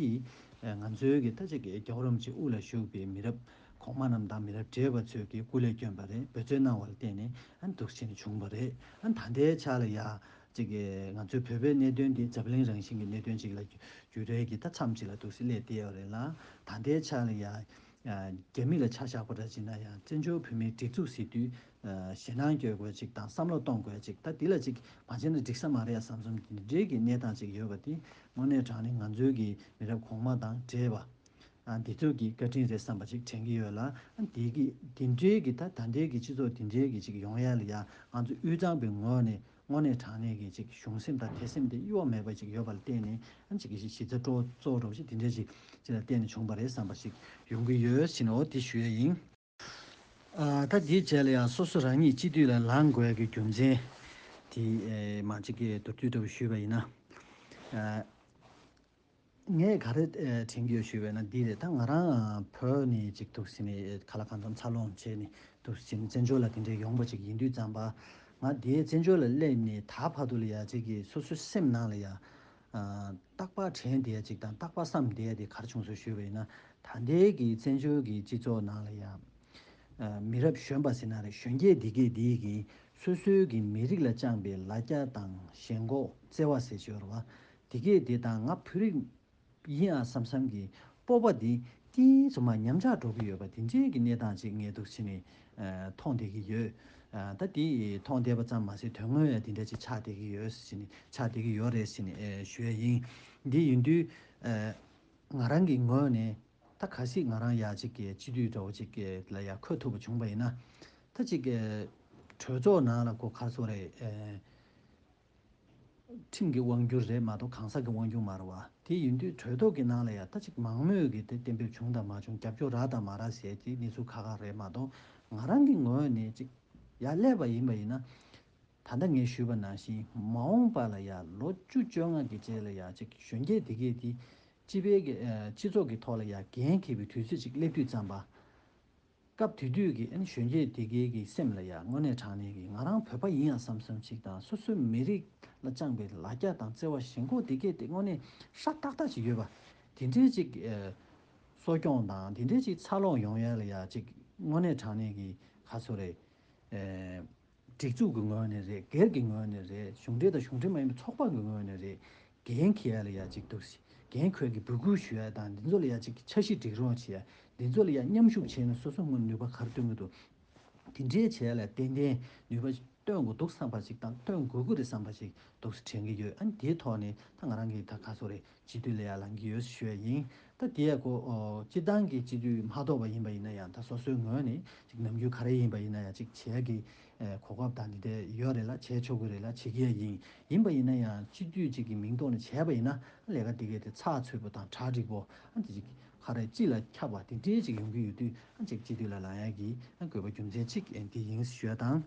ཨ་ང་ཚོའི་གི་ད་ཅིག་གི་རྒྱལ་བ་རིན་པོ་ཆེ་དབུ་ལ་བཞུགས་པའི་མི་རབས་གོང་མ་རྣམས་དང་མི་རབས་བགྲེས་པ་ཚོས་གི་སྐུ་ལས་བསྐྱོན་པ་རེད། འབད་བརྩོན་གནང་བ་ལ་བརྟེན་ནས་ཨ་འདུག་བྱས་ནས་བྱུང་བ་རེད། ཨ་ད་ལྟའི་ཆ་ལ་ཡ་ཅིག་གི་ང་ཚོའི་བོད་པའི་གནད་དོན་འདི་འཛམ་གླིང་རང་བཞིན་གྱི་གནད་དོན་ཅིག་ལ་འགྱུར་རེས་ཀྱི་ད་མཚམས་ཅིག་ལ་འདུག་སེ་སླེབས་བསྡད་ཡོད་རེད་ལ། ད་ལྟའི་ཆ་ལ་ཡ་རྒྱ་མི་ལ་ཆ་བཞག་པ་འདྲ་བྱས་ན་ཡང་བཙན་བྱོལ་བོད་མིའི་སྒྲིག་འཛུགས་ཟེར་དུས་ཞེད་སྣང་སྐྱེ་དགོས་ཅིག་དང་བསམ་བློ་གཏོང་དགོས་ཅིག་ད་འདི་ལ་ཅིག་མ་བྱས་ན་འགྲིག་ས་མ་རེད་བསམ་བསམ་འདི་འདྲའི་གི་གནས་སྟངས་ཅིག་ཡོད་པ་དེ་དངོས་གནས་དྲང་གནས་ང་ཚོའི་གི་མི་རབས་གོང་མ་དང་བགྲེས་པ་འདི་ཚོ་གི་བཀའ་དྲིན་རེད་བསམ་པ་ཅིག་དྲན་གྱི་ཡོད་ལ། འདི་གི་འདི་འདྲའི་གི་ད་ད་ལྟའི་གི་སྤྱི་ཚོགས་འདི་འདྲའི་གི་ཅིག་ཡོང་ཡ་ལ་ཡ་ང་ཚོ་དབུས་གཙང་པའི་ངོས་ནས་དངོས་གནས་དྲང་གནས་ཀྱི་ཅིག་གཞུང་སེམས་དང་དད་སེམས་དེ་གཡོ་བ་མེད་པ་ཅིག་ཡོད་པ་ལ་བརྟེན་ནས་ཨ་ཅིག་གི་གཞི་གཞི་རྩ་གཙོ་གཙོ་བོ་འདྲ་བོ་ཞིག་དེ་འདྲ་ཞིག་ཅིག་ལ་བརྟེན་ནས་བྱུང་བ་རེད་བསམ་པ་ཞིག་ཡོང་གི་ཡོད་ཟེར་ནས་འོ་དེ་ཞུ་ཡ་ཡིན། ཨ་ད་དེའི་རྗེས་ལ་ཡང་སོ་སོ་རང་ཉིད་སྤྱི་འཐུས་ལ་ལངས་དགོས་ཀྱི་རྒྱུ་མཚན་དེ་མ་ཅིག་གི་མདོར་བསྡུས་འདྲ་བོ་ཞུས་པ་ཡིན་ན། ཨ། ངས་ག་རེ་ཨེ་དྲན་གྱི་ཡོད་ཞུས་པ་ཡིན་ན་འདི་རེད། ད་ང་རང་བོད་ནས་ཅིག་འདུག་སེ་ནས་ཁ་ལག་གང་འཚམ་འཚར་ལོངས་བྱས་ནས་འདུག་སེ་ནས་བཙན་བྱོལ་ལ་དེ་འདྲའི་ཡོང་པ་ཅིག་ཡིན་དུས་ཙམ་པ། ང་དེའི་བཙན་བྱོལ་ལ་སླེབས་ནས་ད་བར་དུ་ལ་ཡ་ཅིག་གི་སོ་སོའི་སེམས་ནང་ལ་ཡ་ཨ་རྟག་པར་དྲན་བསྡད་ཡ་ཅིག་དང་རྟག་པར་བསམ་བསྡད་ཡ་དེ་ག་རེ་བྱུང་སོང་ཞུས་པ་ཡིན་ན། ད་ལྟའི་གི་བཙན་བྱོལ་གྱི་སྤྱི་ཚོགས་ནང་ལ་ཡ་ཨ་མི་རབས་གཞོན་པ་ཟེར་ན་རེད། གཞོན་སྐྱེས་འདི་གས་འདི་གིས་སོ་སོའི་གི་མི་རིགས་ལ་བཅངས་པའི་ལ་རྒྱ་དང་ཞེན་ཁོག་བརྩེ་བ་ཟེར་ཞོར་བ། དེ་གས་དེ་དང་ང་བོད་རིགས་ཡིན་ཨ་བསམ་བསམ་གྱི་སྤོབས་པ་འདི་ཏིས་ཙམ་མ་ཉམས་ཆག་འགྲོ་གི་ཡོད་པ་དེ་འདྲའི་གི་གནས་སྟངས་ཅིག་ངས་འདུག་སེ་ནས་ཨ་མཐོང་བསྡད་ཀྱི་ཡོད། ཨ་ད་དེ་མཐོང་བསྡད་པ་ཙམ་མ་ཟད་དོན་དངོས་ཡང་དེ་འདྲ་ཅིག་ཆགས་བསྡད་ཀྱི་ཡོད་ཟེར་ནས་ཆགས་བསྡད་ཀྱི་ཡོད་རེད་ཟེར་ནས་ཨ་ཞུ་ཡ་ཡིན། འདི་ཡིན་དུས་ཨ་ང་རང་གི་ངོས་ནས་ད་གལ་སྲིད་ང་རང་ཡ་ཅིག་གི་སྤྱི་འཐུས་འདྲ་བོ་ཅིག་གི་ལ་ཡ་འཁོད་ཐུབ་པ་བྱུང་བ་ཡིན་ན། ད་ཅིག་གི་གྲོས་ཚོགས་ནང་ལ་གོ་ག་རེ་ཟེར་དགོས་རེད། ཨ། ཁྲིམས་ཀྱི་དབང་སྒྱུར་རེད་མ་གཏོགས་གང་ཟག་གི་དབང་སྒྱུར་མ་རེད་བ། དེ་ཡིན་དུས་གྲོས་ཐོག་གི་ནང་ལ་ཡང་ད་ཅིག་མང་མོས་ཀྱི་དེ་གཏན་འབེབས་བྱུང་དང་མ་བྱུང་རྒྱབ་སྐྱོར་རག་དང་མ་རག་ཟེར་དེ་གནས་ཚུལ་ཁག་ཁག་རེད་མ་གཏོགས་ང་རང་གི་ངོས་ནས་ཅིག་ཡར་སླེབས་པ་ཡིན་པ་ཡིན་ན། ད་ལྟ་ངས་ཞུས་པ་ནང་བཞིན་མ་འོངས་པ་ལ་ཡང་ལོ་བཅུ་བཅོ་ལྔ་གི་རྗེས་ལ་ཡང་ཅིག་གཞོན་སྐྱེས་དེ་གས་དེ་སྤྱི་པའི་གི་ཨ་སྤྱི་ཚོགས་ཀྱི་ཐོག་ལ་ཡང་འགན་འཁྱེར་བའི་དུས་ཚོད་ཅིག་སླེབས་དུས་ཙམ་པ། སྐབས་དེ་དུས་ཀྱི་ཨ་ནི་གཞོན་སྐྱེས་དེ་གའི་གི་སེམས་ལ་ཡ་དངོས་གནས་དྲང་གནས་ཀྱི་ང་རང་བོད་པ་ཡིན་ཡང་བསམ་བསམ་ཅིག་དང་སོ་སོའི་མི་རིགས་ལ་བཅངས་པའི་ལ་རྒྱ་དང་བརྩེ་བ་ཞེན་ཁོག་དེ་གས་དེ་དངོས་གནས་ཧྲ་ཏག་ཏག་ཅིག་ཡོད་པ། དེ་འདྲའི་ཅིག་ཨ་གསོ་སྐྱོང་དང་དེ་འདྲའི་ཅིག་འཚར་ལོངས་ཡོང་ཡ་ལ་ཡ་ཅིག་དངོས་གནས་དྲང་གནས་ཀྱི་ག་ཚོད་རེད། སྒྲིག་འཛུགས་ཀྱི་ངོས་ནས་རེད། སྒེར་གྱི་ངོས་ནས་རེད། གཞུང་འབྲེལ་དང་གཞུང་འབྲེལ་མ་ཡིན་པའི་ཚོགས་པ་གི་ངོས་ནས་རེད། འགན་འཁྱེར་ཡ་ལ་ཡ་གཅིག་འདུག་སེ། འགན་འཁྱེར་གྱི་འབོད་སྐུལ་ཞུ་ཡ་དང་འདི་ཚོ་ལ་ཡ་གཅིག་འཆར་གཞི་སྒྲིག་རོགས་བྱེད་ཡ། འདི་ཚོ་ལ་ཡ་མཉམ་ཞུགས་བྱས་ནས་སོ་སོ་སྔོན་ནུས་པ་ག་རེ་བཏོན་གྱི་འདུག་དེ་འདྲའི་བྱས་ལ་ཏན་ཏན་ནུས་པ་སྟོན་དགོས་འདུག་བསམ་པ་ཞིག་དང་སྟོན་དགོས་ཀྱི་རེད་བསམ་པ་ཞིག་འདུག་སེ་དྲན་གྱི་ཡོད། ཨ་ནི་དེའི་ཐོག་ནས་ད་ང་རང་གིས་ད་ག་སོ་རེད། སྤྱི་འཐུས་ལ་ཡང་ལངས་ཀྱི་ཡོད་ཞུ་ཡ་ཡིན། ད་དེ་ཡ་ཁོ་ཨོ་སྤྱི་བཏང་གི་སྤྱི་འཐུས་མ་གཏོགས་པ་ཡིན་པ་ཡིན་ན་ཡང་ད་སོ་སོའི་ངོས་ནས་ཅིག་ནམ་རྒྱུན་ག་རེ་ཡིན་པ་ཡིན་ན་ཡང་ཅིག་བྱེད་ཀྱི་ཨེ་གོ་སྐབས་དང་དེ་འདྲ་ཡོད་རེད་ལ། བྱེད་ཆོག་གི་རེད་ལ། བྱེད་ཀྱི་ཡ་ཡིན། ཡིན་པ་ཡིན་ན་ཡང་སྤྱི་འཐུས་ཅིག་གི་མིང་ཐོག་ནས་བྱས་པ་ཡིན་ན་ལས་ཀ་དེ་གས་དེ་ཚགས་ཚུད་པོ་དང་གྲ་འགྲིག་པོ། ཨ་དེ་ཅིག་ག་རེ་སྤྱི་ལ་ཁྱབ་པ་དེ་འདྲའི་ཅིག་ཡོང་གི་ཡོད་དུས། ཨ་ཅིག་སྤྱི་འཐུས་ལ་ལངས་ཡ་གི་ཨ་དགོས་པ་རྒྱུ་མཚན་ཅིག་ཨེ་འདི་ཡིན་ཞུ་ཡ་དང་།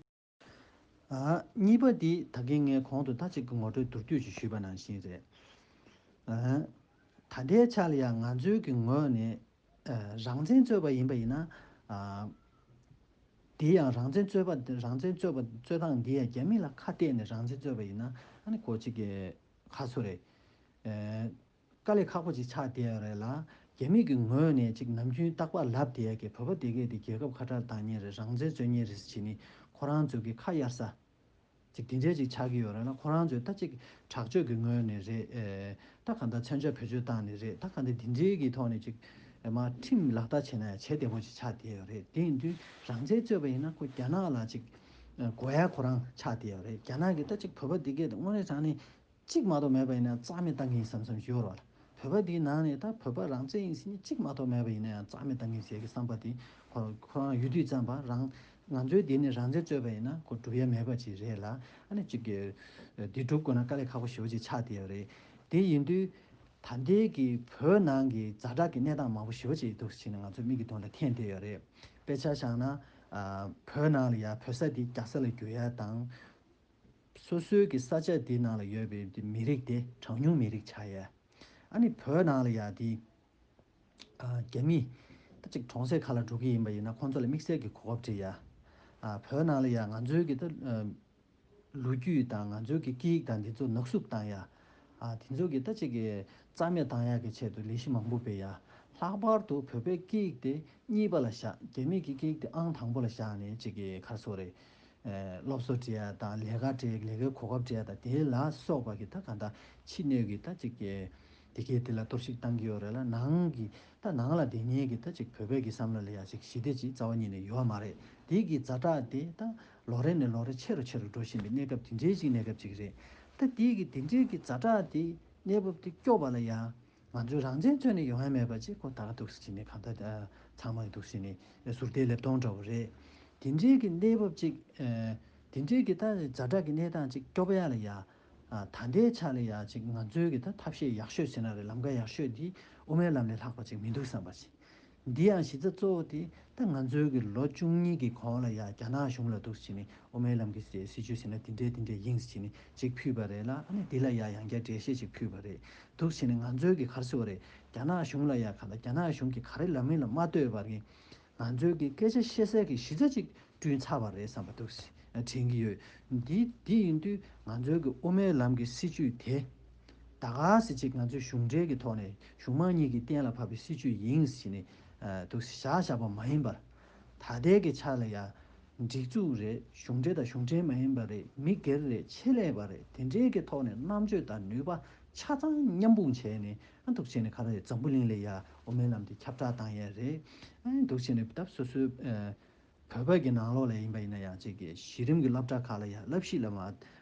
ཨ། གཉིས་པ་འདི་ད་གིན་ངས་གོང་དུ་ད་ཅིག་གི་ངོ་སྤྲོད་མདོར་བསྡུས་ཅིག་ཞུས་པ་ནང་བཞིན་རེད། ཨ། ད་ལྟའི་ཆ་ལ་ཡང་ང་ཚོའི་གི་ངོས་ནས་ཨ་རང་བཙན་རྩོད་པ་ཡིན་པ་ཡིན་ན། ཨ། འདི་ཡང་རང་བཙན་རྩོད་པ་རང་བཙན་རྩོད་པ་རྩོད་སྟངས་འདི་ཡང་རྒྱ་མི་ལ་ཁ་གཏད་ནས་རང་བཙན་རྩོད་པ་ཡིན་ན། ཨ་ནི་ཁོ་ཅིག་གི་ཁ་སོ་རེད། ཨ། དཀའ་ལས་ཁག་པོ་ཅིག་ཆགས་བསྡད་ཡོད་རེད་ལ། རྒྱ་མི་གི་ངོས་ནས་ཅིག་ནམ་རྒྱུན་རྟག་པར་ལབ་བསྡད་ཡ་གི་བོད་པ་དེ་གས་དེ་རྒྱལ་ཁབ་ཁ་བྲལ་བཏང་མཁན་རེད། རང་བཙན་རྩོད་མཁན་རེད་ཟེར་བྱས་ནས་ཁོ་རང་ཚོ་གི་ཁ་གཡར་ས་ཅིག་དེ་འདྲས་ཅིག་ཆགས་ཀྱི་ཡོད་རེད་ལ། ཁོ་རང་ཚོས་ད་ཅིག་དྲག་སྤྱོད་ཀྱི་ངོས་ནས་རེད། ཨེ། ད་གང་ལྟར་མཚོན་ཆ་བེད་སྤྱོད་བཏང་ནས་རེད། ད་གང་ལྟར་དེ་འདྲས་ཀྱི་ཐོག་ནས་ཅིག་ཨེ་མ་ཁྲིམས་ལག་བསྟར་བྱས་ན་ཡང་བྱེད་བདེ་པོ་ཅིག་ཆགས་བསྡད་ཡོད་རེད། དེ་ཡིན་དུས་རང་བཙན་རྩོད་པ་ཡིན་ན་ཁོ་རྒྱ་ནག་ལ་ཅིག་ཨེ་དགོས་ཡ་ཁོ་རང་ཆགས་བསྡད་ཡོད་རེད། རྒྱ་ནག་གིས་ད་ཅིག་བོད་པ་འདི་གས་དེ་དངོས་གནས་དྲང་གནས་གཅིག་མ་གཏོགས་མེད་པ་ཡིན་ན་རྩ་མེད་བཏང་གི་ཡིན་བསམ་བསམ་ཞིག་ཡོད་རེད་བ། བོད་པ་འདིའི་ནང་ནས་ད་བོད་པ་རང་བཙན་ཡིན་ཟེར་མཁན་གཅིག་མ་གཏོགས་མེད་པ་ཡིན་ན་ཡང་རྩ་མེད་བཏང་གི་ཡིན་ཟེར་གྱི་བསམ་པ་དེ་ཁོ་ཁོ་རང་ཡོད་དུས་ཙམ་པ། རང་ང་ཚོའི་འདི་ནས་རང་བཙན་རྩོད་པ་ཡིན་ན་ཁོ་སྒྲུབ་ཡ་མེད་པ་ཅིག་རེད་ལ། ཨ་ནི་ཅིག་གི་འདི་སྒྲུབ་དགོས་ན་དཀའ་ལས་ཁག་པོ་ཞེ་པོ་ཅིག་ཆགས་བསྡད་ཡོད་རེད། དེ་ཡིན་དུས་ད་ལྟའི་གི་བོད་ནང་གི་ཛ་དྲག་གི་གནས་སྟངས་མང་པོ་ཞེ་པོ་ཅིག་འདུག་ཟེར་ནས་ང་ཚོའི་མིག་གི་མདུན་ལ་འཐེན་བསྡད་ཡོད་རེད། དཔེ་ཆ་བཞག་ན། ཨ། བོད་ནང་ལ་ཡ་བོད་ས་འདི་རྒྱ་ས་ལ་བསྒྱུར་ཡ་དང་། སོ་སོའི་གི་ས་ཆ་འདི་ནང་ལ་ཡོད་པའི་མི་རིགས་དེ་གྲངས་ཉུང་མི་རིགས་ཆགས་ཡ། ཨ་ནི་བོད་ནང་ལ་ཡ་དེ། ཨ། རྒྱ་མི་ད་ཅིག་གྲོང་གསེབ་ཁག་ལ་འགྲོ་གི་ཡིན་པ་ཡིན་ན་ཁོང་ཚོ་ལ་དམིགས་བསལ་གྱི་གོ་སྐབས་སྤྲད་ཡ། ཨ། བོད་ནང་ལ་ཡ་ང་ཚོའི་གི་ད། ཨ། ལོ་རྒྱུས་དང་ང་ཚོའི་གི་སྐད་ཡིག་དང་འདི་ཚོ་ནག་སུབ་བཏང་ཡ། ཨ། དེ་ཚོ་གི་ད་ཅིག་གི་རྩ་མེད་བཏང་ཡ་གི་ཆེད་དུ་ལས་གཞི་མང་པོ་སྤེལ་ཡ། ལྷག་པར་དུ་བོད་པའི་སྐད་ཡིག་དེ་གཉིས་པ་ལ་བཞག་རྒྱ་མི་གི་སྐད་ཡིག་དེ་ཨང་དང་པོ་ལ་བཞག་ནས་ཅིག་གི་ག་རེ་ཟེར་དགོས་རེད། ཨེ། སློབ་གསོ་སྤྲད་ཡ་དང་ལས་ཀ་སྤྲད་ལས་ཀའི་གོ་སྐབས་སྤྲད་ཡ་དང་དེ་ལ་སོགས་པ་གི་ད་གང་ལྟར་ཕྱི་སྣོད་ཀྱི་ད་ཅིག་གི་དེ་གའི་དེ་ལ་གཏོར་བཤིག་བཏང་གི་ཡོད་རེད་ལ། ནང་གི་ད་ནང་ལ་བསྡད་མཁན་གྱི་ད་ཅིག་བོད་པའི་གི་བསམ་བློ་ལ་ཡ་ཅིག་ཞི་བདེ་ཅིག་རྩ་བ་ཉིད་ནས་ཡོད་མ་རེད། དེ་གི་ཛ་དྲག་དེ་ད་ལོ་རེ་ནས་ལོ་རེ་ཆེ་རུ་ཆེ་རུ་འགྲོ་བཞིན་པའི་གནས་སྐབས་དེ་འདྲའི་ཅིག་གནས་སྐབས་ཅིག་རེད། ད་དེ་གི་དེ་འདྲའི་གི་ཛ་དྲག་དེ་གནས་བབ་དེ་སྐྱོབ་པ་ལ་ཡ། ང་ཚོའི་རང་བཙན་རྩོད་ནས་ཡོང་ཡ་མེད་པ་ཅིག་ཁོ་ད་ག་འདུག་སེ་བྱས་ནས་གང་ལྟར་ཚང་མ་གི་འདུག་སེ་བྱས་ནས་ཟུར་བལྟས་ལེབ་སྟོང་འདྲ་བོ་རེད། དེ་འདྲའི་གི་གནས་བབ་ཅིག་ཨ། དེ་འདྲའི་གི་ད་ཛ་དྲག་གི་གནས་སྟངས་ཅིག་སྐྱོབ་ཡ་ལ་ཡ། ཨ། ད་ལྟའི་ཆ་ལ་ཡ་ཅིག་ང་ཚོའི་གི་ད་ཐབས་ཤེས་ཡག་ཤོས་ཟེར་ན་རེད། ལམ་ཁ་ཡག་ཤོས་འདི་དབུ་མའི་ལམ་ལས་ལྷག་པ་ཅིག་མི་འདུག་བསམ་པ་ཅིག་འདི་ཡང་གཞི་རྩ་གཙོ་བོ་དེ་ད་ང་ཚོའི་གི་ལོ་བཅུ་གཉིས་ཀྱི་གོང་ལ་ཡ་རྒྱ་ནག་གཞུང་ལ་འདུག་སེ་བྱས་ནས་དབུ་མའི་ལམ་གྱི་སྲིད་བྱུས་ཟེར་ན་འདི་འདྲས་འདི་འདྲས་ཡིན་ཟེར་བྱས་ནས་ཅིག་ཕུལ་བ་རེད་ལ། ཨ་ནི་འདི་ལ་ཡ་ཡང་བསྐྱར་འགྲེལ་བཤད་ཅིག་ཕུལ་བ་རེད། འདུག་སེ་བྱས་ནས་ང་ཚོའི་གི་ག་རེ་ཟེར་བ་རེད། རྒྱ་ནག་གཞུང་ལ་ཡ་ག་ད་རྒྱ་ནག་གཞུང་གིས་ག་རེ་ལབ་མིན་ལ་མ་ལྟོས་པར་གི་ང་ཚོའི་གི་སྐད་ཆ་བཤད་སའི་གི་གཞི་རྩ་ཅིག་བསྐྲུན་ཚར་བ་རེད་བསམ་པ་འདུག་སེ་དྲན་གྱི་ཡོད། འདི་འདི་ཡིན་དུས་ང་ཚོའི་གི་དབུ་མའི་ལམ་གྱི་སྲིད་བྱུས་དེ་ད་ག་སེ་ཅིག་ང་ཚོའི་གཞུང་འབྲེལ་གྱི་ཐོག་ནས་གཞུང་མང་གཉིས་ཀྱིས་གཏན་ལ་ཕབ་པའི་སྲིད་བྱུས་ཡིན་ཟེར་ནས་འདུག་སེ་བཞག་བཞག་པ་མ་ཡིན་པར། ད་ལྟའི་གི་ཆ་ལ་ཡ་སྒྲིག་འཛུགས་རེད། གཞུང་འབྲེལ་དང་གཞུང་འབྲེལ་མ་ཡིན་པ་རེད། མི་སྒེར་རེད། ཆེད་ལས་པ་རེད། དེ་འདྲའི་གི་ཐོག་ནས་རྣམ་དཔྱོད་དང་ནུས་པ་ཆ་ཚང་མཉམ་སྤུངས་བྱས་ནས་ཨ་འདུག་བྱས་ནས་ག་རེ་རེད། འཛམ་བུ་གླིང་ལ་ཡ་དབུ་མའི་ལམ་དེ་ཁྱབ་བསྒྲགས་བཏང་ཡས་རེད། ཨ་འདུག་བྱས་ནས་ད་སོ་སོའི་ཨ། བོད་པ་གི་ནང་ལོགས་ལ་ཡིན་པ་ཡིན་ན་ཡང་གཅིག་གི་གཞི་རིམ་གྱི་སློབ་གྲྭ་ཁག་ལ་ཡང་བསླབ་གཞི་ལ་མ་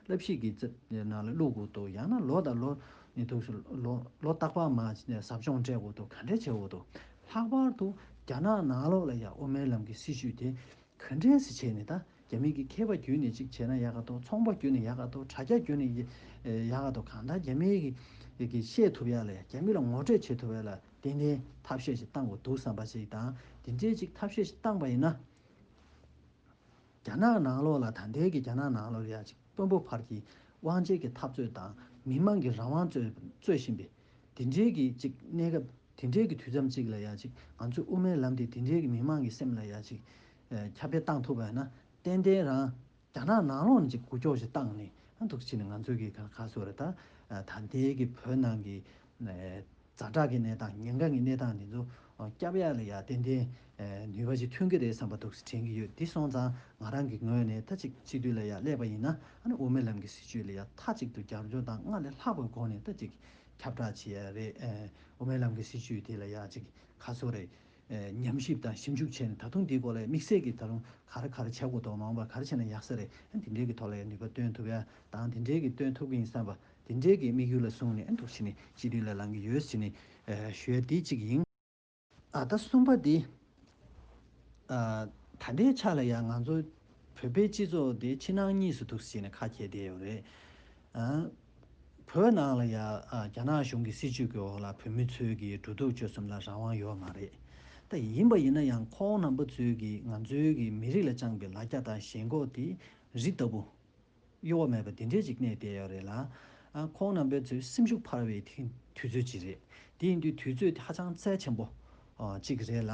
བསླབ་གཞི་གི་རྩ་ནང་ལ་བླུག་དགོས་འདུག་ཡང་ན་ལོ་དང་ལོ་ནི་འདུག་ལོ་ལོ་རྟག་པར་མ་ཟབ་སྦྱོང་སྤྲད་དགོས་འདུག་ག་འདྲ་བྱེད་དགོས་འདུག་ལྷག་པར་དུ་རྒྱ་ནག་ནང་ལོགས་ལ་ཡང་དབུ་མའི་ལམ་གྱི་སྲིད་བྱུས་དེ་ག་འདྲས་སེ་བྱས་ནས། ད་རྒྱ་མི་གི་མཁས་པ་བརྒྱུད་ནས་གཅིག་བྱས་ན་ཡག་ག་འདུག་ཚོང་པ་བརྒྱུད་ནས་ཡག་ག་འདུག་དྲ་རྒྱ་བརྒྱུད་ནས་ཡག་ག་འདུག་གང་ལྟར་རྒྱ་མི་གི་གི་བཤད་ཐུབ་ཡ་ལ་ཡ། རྒྱ་མི་ལ་ངོ་སྤྲོད་བྱེད་ཐུབ་ཡ་ལ་ཏན་ཏན་ཐབས་ཤེས་ཤིག་བཏང་དགོས་འདུག་བསམ་པ་ཞིག་དང་། དེ་འདྲས་ཅིག་ཐབས་ཤེས་ཤིག་བཏང་པ་ཡིན་ན། རྒྱ་ནག་ནང་ལོགས་ལ་ད་ལྟའི་གི་རྒྱ་ནག་ནང་ལོགས་ལ་ཡ་གཅིག་དཔོན་པོ་ཕར་གྱི་དབང་ཆའི་གི་འཐབ་རྩོད་དང་མི་མང་གི་རང་དབང་རྩོད་རྩོད་བཞིན་པའི་དེ་འདྲའི་གི་གཅིག་གནས་སྐབས་དེ་འདྲའི་གི་དུས་མཚམས་གཅིག་ལ་ཡ་གཅིག་ང་ཚོའི་དབུ་མའི་ལམ་དེ་དེ་འདྲའི་གི་མི་མང་གི་སེམས་ལ་ཡ་གཅིག་ཨ་ཁྱབ་སྤེལ་བཏང་ཐུབ་པ་ཡིན་ན་ཏན་ཏན་རང་རྒྱ་ནག་ནང་ལོགས་ནས་གཅིག་འགུལ་སྐྱོད་ཅིག་བཏང་ནས་ཨ་འདུག་བྱས་ནས་ང་ཚོའི་གི་ག་ག་ཟེར་དགོས་རེད། ད་ཨ་ད་ལྟའི་གི་བོད་ནང་གི་ཨ་ཛ་དྲག་གི་གནས་སྟངས་ཉེན་ཁ་གི་གནས་སྟངས་འདི་ཚོ་ སྐྱབས་ཡག་ལ་ཡ་ཏན་ཏན་ནུས་པ་ཅིག་ཐོན་གྱི་རེད་བསམ་པ་འདུག་དྲན་གྱི་ཡོད། དེ་སོང་ཙང་ང་རང་གི་ངོས་ནས་ད་ཅིག་སྤྱི་འཐུས་ལ་ཡ་སླེབས་པ་ཡིན་ན་ཨ་ནི་དབུ་མའི་ལམ་གྱི་སྲིད་བྱུས་ལ་ཡ་མཐའ་གཅིག་ཏུ་རྒྱབ་སྐྱོར་དང་སྔར་ལས་ལྷག་པའི་སྒོ་ནས་ད་ཅིག་ཁྱབ་བསྒྲགས་བྱེད་ཡ་རེད། དབུ་མའི་ལམ་གྱི་སྲིད་བྱུས་དེ་ལ་ཡ་ཅིག་ག་ཚོད་རེད། ཉམས་ཞིབ་དང་ཞིབ་འཇུག་བྱས་ནས་ད་དུང་འདིའི་སྐོར་ལ་དམིགས་བསལ་གྱི་ད་རུང་ག་རེ་ག་རེ་བྱེད་དགོས་འདུག་མ་འོངས་པར་ག་རེ་བྱས་ན་ཡག་ས་རེད། ཨ་འདི་འདྲའི་གི་ཐོག་ལ་ཡང་ནུས་པ་བཏོན་ཐུབ་ཡ་དང་འདི་འདྲའི་གི་བཏོན་ཐུབ་ཀྱི་ཡིན་བསམ་པ་འདི་འདྲའི་གི་དམིགས་ཡུལ་ལ་བཟུང་ནས་ཨ་འདུག་བྱས་ནས་སྤྱི་འཐུས་ལ་ལངས་ཀྱི་ཡོད་ཟེར་ནས་ཞུ་ཡ་འདི་གཅིག་ཡིན། ཨ་ད་གསུམ་པ་འདི་ཨ་ད་ལྟའི་ཆ་ལ་ཡང་ང་ཚོ་བོད་པའི་སྤྱི་ཚོགས་འདི་ཕྱི་ནང་གཉིས་སུ་འདུག་ཟེར་ནས་ཁ་གྱེས་བསྡད་ཡོད་རེད། ཨ་བོད་ནང་ལ་ཡ་ཨ་རྒྱ་ནག་གཞུང་གི་སྲིད་བྱུས་ཀྱི་འོག་ལ་བོད་མི་ཚོའི་གི་འགྲོ་འདུག་སྤྱོད་གསུམ་ལ་རང་དབང་ཡོད་མ་རེད། ད་ཡིན་པ་ཡིན་ན་ཡང་ཁོང་རྣམ་པ་ཚོའི་གི་ང་ཚོའི་གི་མི་རིགས་ལ་བཅངས་པའི་ལ་རྒྱ་དང་ཞེན་ཁོག་དེ་རི་ལྟ་བུ་གཡོ་བ་མེད་པ་དེ་འདྲས་ཅིག་གནས་བསྡད་ཡོད་རེད་ལ། ཨ་ཁོང་རྣམ་པའི་ཚོའི་སེམས་ཤུགས་འཕར་བའི་དེ་དུས་ཚོད་ཅིག་རེད། དེ་ཡིན་དུས་དུས་ཚོད་དེ་ཧ་ཅང་རྩལ་ཆེན་པོ་ཨ་ཅིག་རེད་ལ།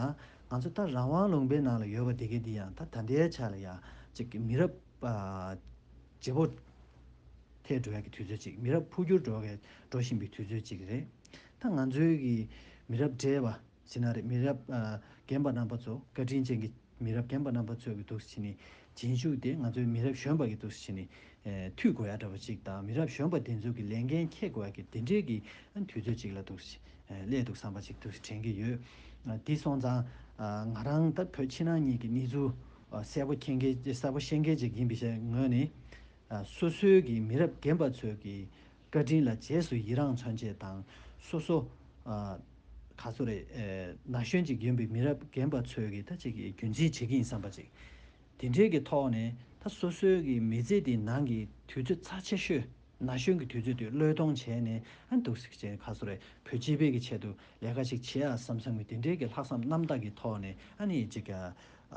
ང་ཚོ་ད་རང་དབང་ལུང་པའི་ནང་ལ་ཡོད་པ་དེ་གས་འདི་ཡང་ད་ད་ལྟའི་ཆ་ལ་ཡང་ཅིག་མི་རབས་ཨ་བརྗེ་པོ་ཐལ་འགྲོ་ཡ་གི་དུས་ཚོད་ཅིག་མི་རབས་འཕོ་འགྱུར་འགྲོ་གི་འགྲོ་བཞིན་པའི་དུས་ཚོད་ཅིག་རེད། ད་ང་ཚོའི་གི་མི་རབས་བགྲེས་པ་ཟེར་ན་རེད། མི་རབས་ཨ་རྒན་པ་རྣམ་པ་ཚོ་བཀའ་དྲིན་ཅན་གྱི་མི་རབས་རྒན་པ་རྣམ་པ་ཚོས་གི་འདུག་སེ་བྱས་ནས་རྗེས་འཇུག་དེ་ང་ཚོའི་མི་རབས་གཞོན་པ་གི་འདུག་སེ་བྱས་ནས་ཨེ་མཐུད་དགོས་ཡ་འདྲ་པོ་ཅིག་དང་མི་རབས་གཞོན་པ་དེ་ཚོ་གི་ལས་འགན་འཁྱེར་དགོས་ཡ་གི་དེ་འདྲའི་གི་ཨ་དུས་ཚོད་ཅིག་ལ་འདུག་སེ་ཨེ་སླེབས་འདུག་བསམ་པ་ཅིག་འདུག་སེ་དྲན་གྱི་ཡོད། ཨ་དེ་སོང་ཙང་ཨ་ང་རང་ད་བོད་ཕྱི་ནང་གཉིས་ཀྱི་གནས་ཚུལ་ཨ་གསལ་པོ་མཁྱེན་མཁན་གསལ་པོ་ཤེས་མཁན་ཅིག་ཡིན་པའི་ངོས་ནས། ཨ་སོ་སོའི་གི་མི་རབས་རྒན་པ་ཚོའི་གི་བཀའ་དྲིན་ལ་རྗེས་སུ་ཡི་རང་མཚོན་བྱེད་དང་སོ་སོ་ཨ་ག་ཚོད་རེད། ཨེ་ན་གཞོན་ཅིག་ཡིན་པའི་མི་རབས་རྒན་པ་ཚོའི་གི་ད་ཅིག་གི་རྒྱུན་འཛིན་བྱེད་ཀྱི་ཡིན་བསམ་པ་ཅིག་དེ་འདྲའི་གི་ཐོག་ནས་ད་སོ་སོའི་གི་མི་ཚེ་དེ་ནང་གི་དུས་ཚོད་རྩ་ཆེ་ཤོས་ན་གཞོན་གྱི་དུས་ཚོད་དེ་བློས་གཏོང་བྱས་ནས་ཨ་འདུག་སེ་བྱས་ག་ཚོད་རེད། བོད་སྤྱི་པའི་གི་ཆེད་དུ་ལས་ཀ་ཅིག་བྱེད་ཨ་བསམ་བསམ་གི་དེ་འདྲའི་གི་ལྷག་བསམ་རྣམ་དག་གི་ཐོག་ནས་ཨ་ནི་ཅིག་ཨ་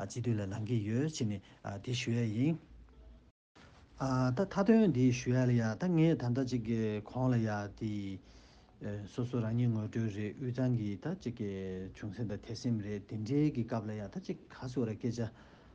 སྤྱི་འཐུས་ལ་ལངས་ཀྱི་ཡོད་ཅེས་ནས་ཨ་དེ་ཞུ་ཡ་ཡིན། ཨ་ད་མཐའ་དོན་འདི་ཞུ་ཡ་ལ་ཡ། ད་ངས་ད་ལྟ་ཅིག་གི་གོང་ལ་ཡ་དེ་ཨེ་སོ་སོ་རང་ཉིད་ངོ་སྤྲོད་རེད། དབུས་གཙང་གི་ད་ཅིག་གི་བྱུང་སེམས་དང་དད་སེམས་རེད། དེ་འདྲའི་གི་སྐབས་ལ་ཡ་ད་ཅིག་ག་ཟེར་བ་རེད། སྐད་ཆ་